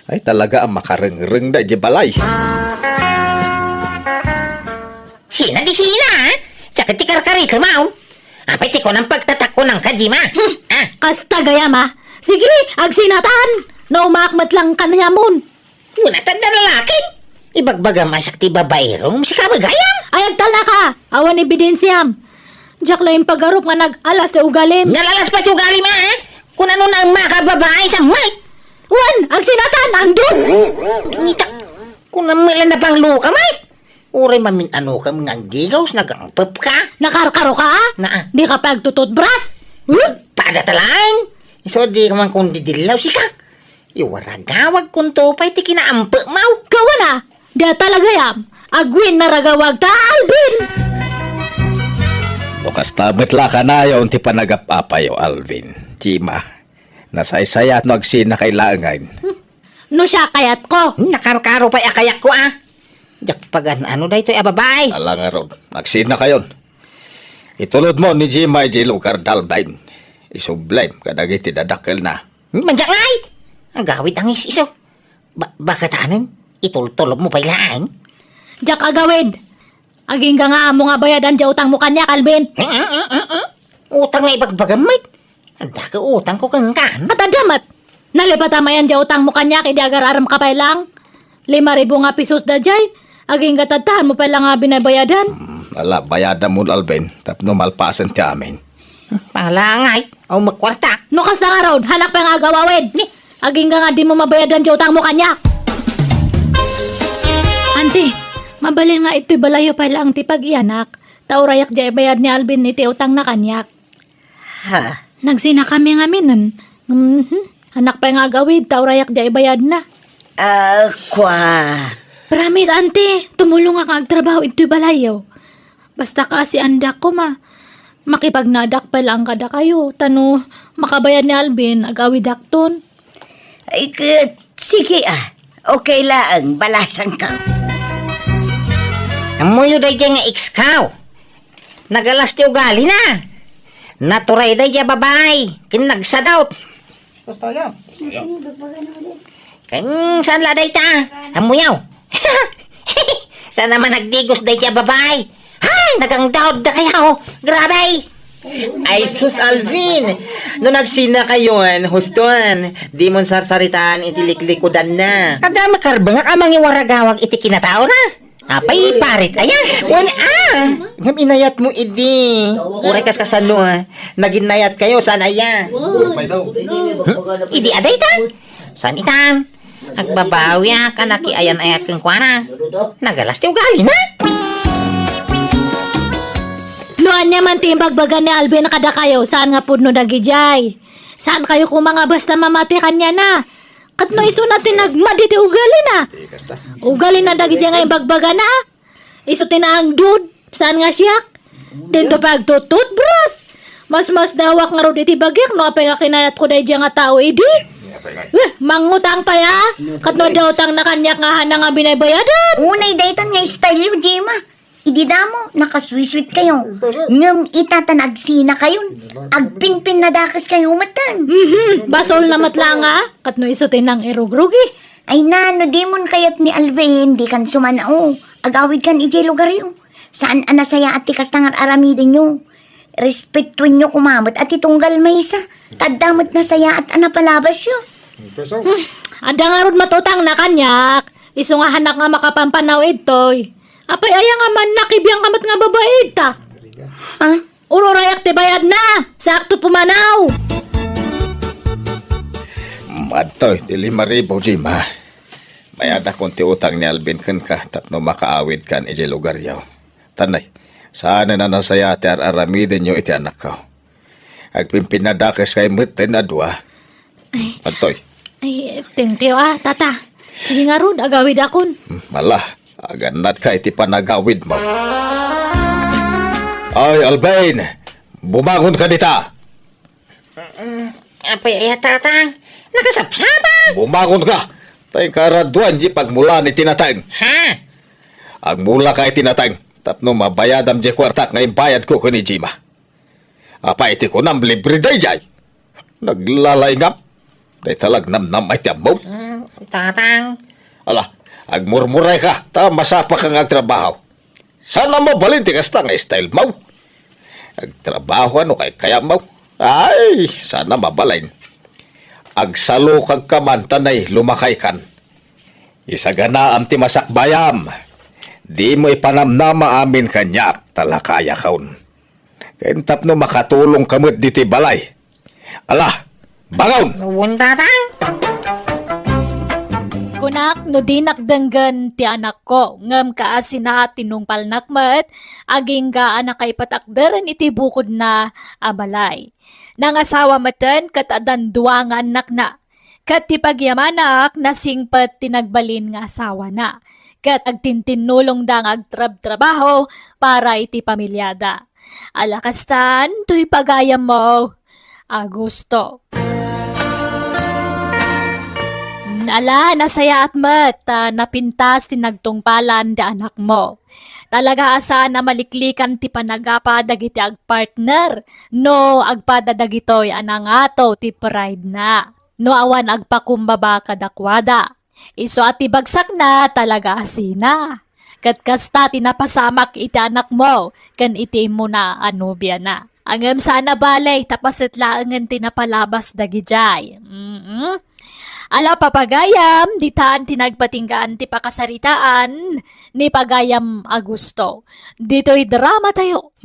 Ay, talaga a makarengrengda idiay balay. Sina di sina, a? Diak ti karkarikemaw. Apay ti kunam pagtatakkunanka, Jima? Hmm. Ah. Kasta gayam, a. Sige, agsinatan. Naumaak met lang kanayamon. Kuna ta adda lalakim. Ibagbagam a siak ti babaero, sika met gayam. Ay, agtalnaka. Awan ebidensiam. Diak la impagarup nga nag-alas ti ugalim. Nalalas pay ti ugalim, a? Kuna no naemmak a babai, sa met. Wen, agsinatan, andun. Ngita, kuna met la napangluka, met. Uray mamin-anokam nga agdigaw, nagangpepka. Nakarkaroka, a? Naa. Dika pay agtututbras? Huh? Pada talaeng. Isu a dika man kundidillaw, sika. Iwaragawagkonto pay ti kinaampekmaw. Kawana, dayta la gayam, agwinnaragawagta, Alvin! No kasta met la kanayon ti panagap-apayo, Alvin, Jima, nasaysayaat no agsinakay laengen. Hmm. No siak kayatko. Hmm, nakarkaro pay a kayatko, a. Diak pagan-ano daytoy a babai. Ala ngarud, agsinakayon. Itulodmo ni Jima idiay lugar da Alvin. Isublem kadagiti dadakkelna. Mandiak ngay! Agawid a ngis isu. Ba-, bakatanen? Itultulobmo pay laeng? Diak agawid. Agingga nga ammo nga bayadan diay utangmo kaniak, Alvin. Eh, eh, eh, eh, eh. Utang nga ibagbagam met. Adda ka utangko kenka. Ket adda met. Nalipatamayan diay utangmo kaniak idi agar-aramka pay lang. Lima ribu nga pesos daydiay. Agingga tattaanmo pay lang a binabayadan. Hmm, ala, bayadamon, Alvin, tapno malpasen ti amin. Pangalaangay, awan met kuarta. No kasta ngarud, hanak pay nga agawawid. Ni? Agingga nga dimo mabayadan diay utangmo kaniak. Anti, mabalin nga itoy balayyo pay laeng ti pag-iyanak, ta urayak diay ibayad ni Alvin iti utangna kaniak. Ha? Nagsinakami ngaminen. Mhm. Hanak pay nga agawid, ta urayak diay ibayadna. Ah, kua. Promise, anti, tumulongak nga agtrabaho itoy balayyo. Basta kaasiandak koma, makipagnaadak pay laeng kadakayo, ta no makabayad ni Alvin, agawidakton. Ay, ket, sige, a. Okay laeng, balasanka. Ammoyo daydiay nga ex-ko. Nagalas ti ugalina. Naturay daydiay a babai, ken nagsadot. Basta ya. Ken saan la dayta? Ammoyo. Saan a man agdigos dayta a babai? Hay, nagangdaw dakayo. Grabe. Ay, sus, Alvin. No nagsinakayon, huston, dimon sarsaritaan iti liklikudanna. Adda makarbengak a mangiwaragawag iti kinataona. Apay, parit aya? Wen, a! Ngem inayatmo idi. Uray kas kasano, a? Naginnayatkayo, saan aya? Hmm? Idi adayta? Saan itan? Agbabawiak a nakiayan-ayat kenkuana. Nagalas ti ugalina. No ania man ti imbagbaga ni Alvin kadakayo, saan nga pudno dagidiay. Saankayo koma nga basta mamati kaniana. Ket no isuna ti nagmadi ti ugalina. Ugalina dagidiay nga imbagbagana. Isu ti naangdud, saan nga siak? Dinto pay agtututbras. Masmasdawak ngarud iti bagiak no apay nga kinayatko daydiay nga tao idi. Eh, mangutang pay a. Ket no adda utangna kaniak nga hanak nga binaybayadan. Unay daytan nga style yo, Jima. Idi damo, nakaswiswitkayo. Ngem ita ta nagsinakayon, agpinpinnadakeskayo metten. Mhm, basolna met la nga, ket no isu ti nangirugrugi. Ay na, no dimon kayat ni Alvin, dikan sumanao. Agawidkan idiay lugaryo. Saan a nasayaat ti kasta nga ar-aramidenyo. Respetuenyo koma met a ti tunggal maysa. Ta adda met nasayaat a napalabasyo. Hmm, adda ngarud met utangna kaniak. Isu nga hanak nga makapampanaw idtoy. Apay aya nga mannakibiang ka met nga babai idta? Ha? Ururayak ti bayadna. Sakto pumanaw. Madtoy ti lima ribu, Jima. Bayadakon ti utang ni Alvin kenka tapno makaawidkan idiay lugaryo. Tanay, saanen a nasayaat ti ar-aramidenyo iti anakko. Agpinpinnadakes kay metten a dua. Ay. Adtoy. Ay, thank you, a, tata. Sige ngarud, agawidakon. Hmm, ala, agannatka iti panagawidmo. Ay, Alvin! Bumangon ka dita! Mm, apay aya, Tatang? Nakasapsapa! Bumangon ka! Tay karaduan di pagmulaan iti nateng. Ha? Agmulaka iti nateng tapno mabayadam diay kuartak nga imbayadko ken ni Jima. Apay ti kunam, libre daydiay? Naglalaingam. Dayta la agnamnama ti ammom. Mm, Tatang. Ala, agmurmurayka, ta masapaka nga agtrabaho. Saan a mabalin ti kasta nga style mo. Agtrabaho no kaykayam. Ay, saan a mabalin. Agsalukagka man ta nay lumakaykan. Isaganaam ti masakbayam. Dimo ipanamnama amin kaniak, ta lakayakon. Ken tapno makatulongka met ditoy balay. Ala, bangon! Wen, Tatang. Kunak no dinak denggen ti anakko, ngem kaasina tinungpalnak met, agingga a nakaipatakderen iti bukodna a balay. Nangasawa metten ket addan dua nga annakna. Ket ti pagyamanak, nasingpet ti nagbalin nga asawana. Ket agtintinnulongda nga agtrabtrabaho para iti pamiliada. Ala kastan, toy pagayammo, Augusto. Ala, nasayaat met, ta napintas ti nagtungpalan ti anakmo. Talaga a saan a maliklikan ti panagapa dagiti agpartner no agpada dagitoy a nangato ti pride na. No awan agpakumbaba kadakuada. Isu a ti bagsakna talaga a sina. Ket kasta ti napasamak iti anakmo ken iti immuna a nobiana. Ngem saan a bale, ta paset laengen ti napalabas dagidiay. Mm-mm. Ala, papagayam, ditan ti nagpatinggaan ti pakasaritaan ni pagayam Augusto. Ditoy drama tayo.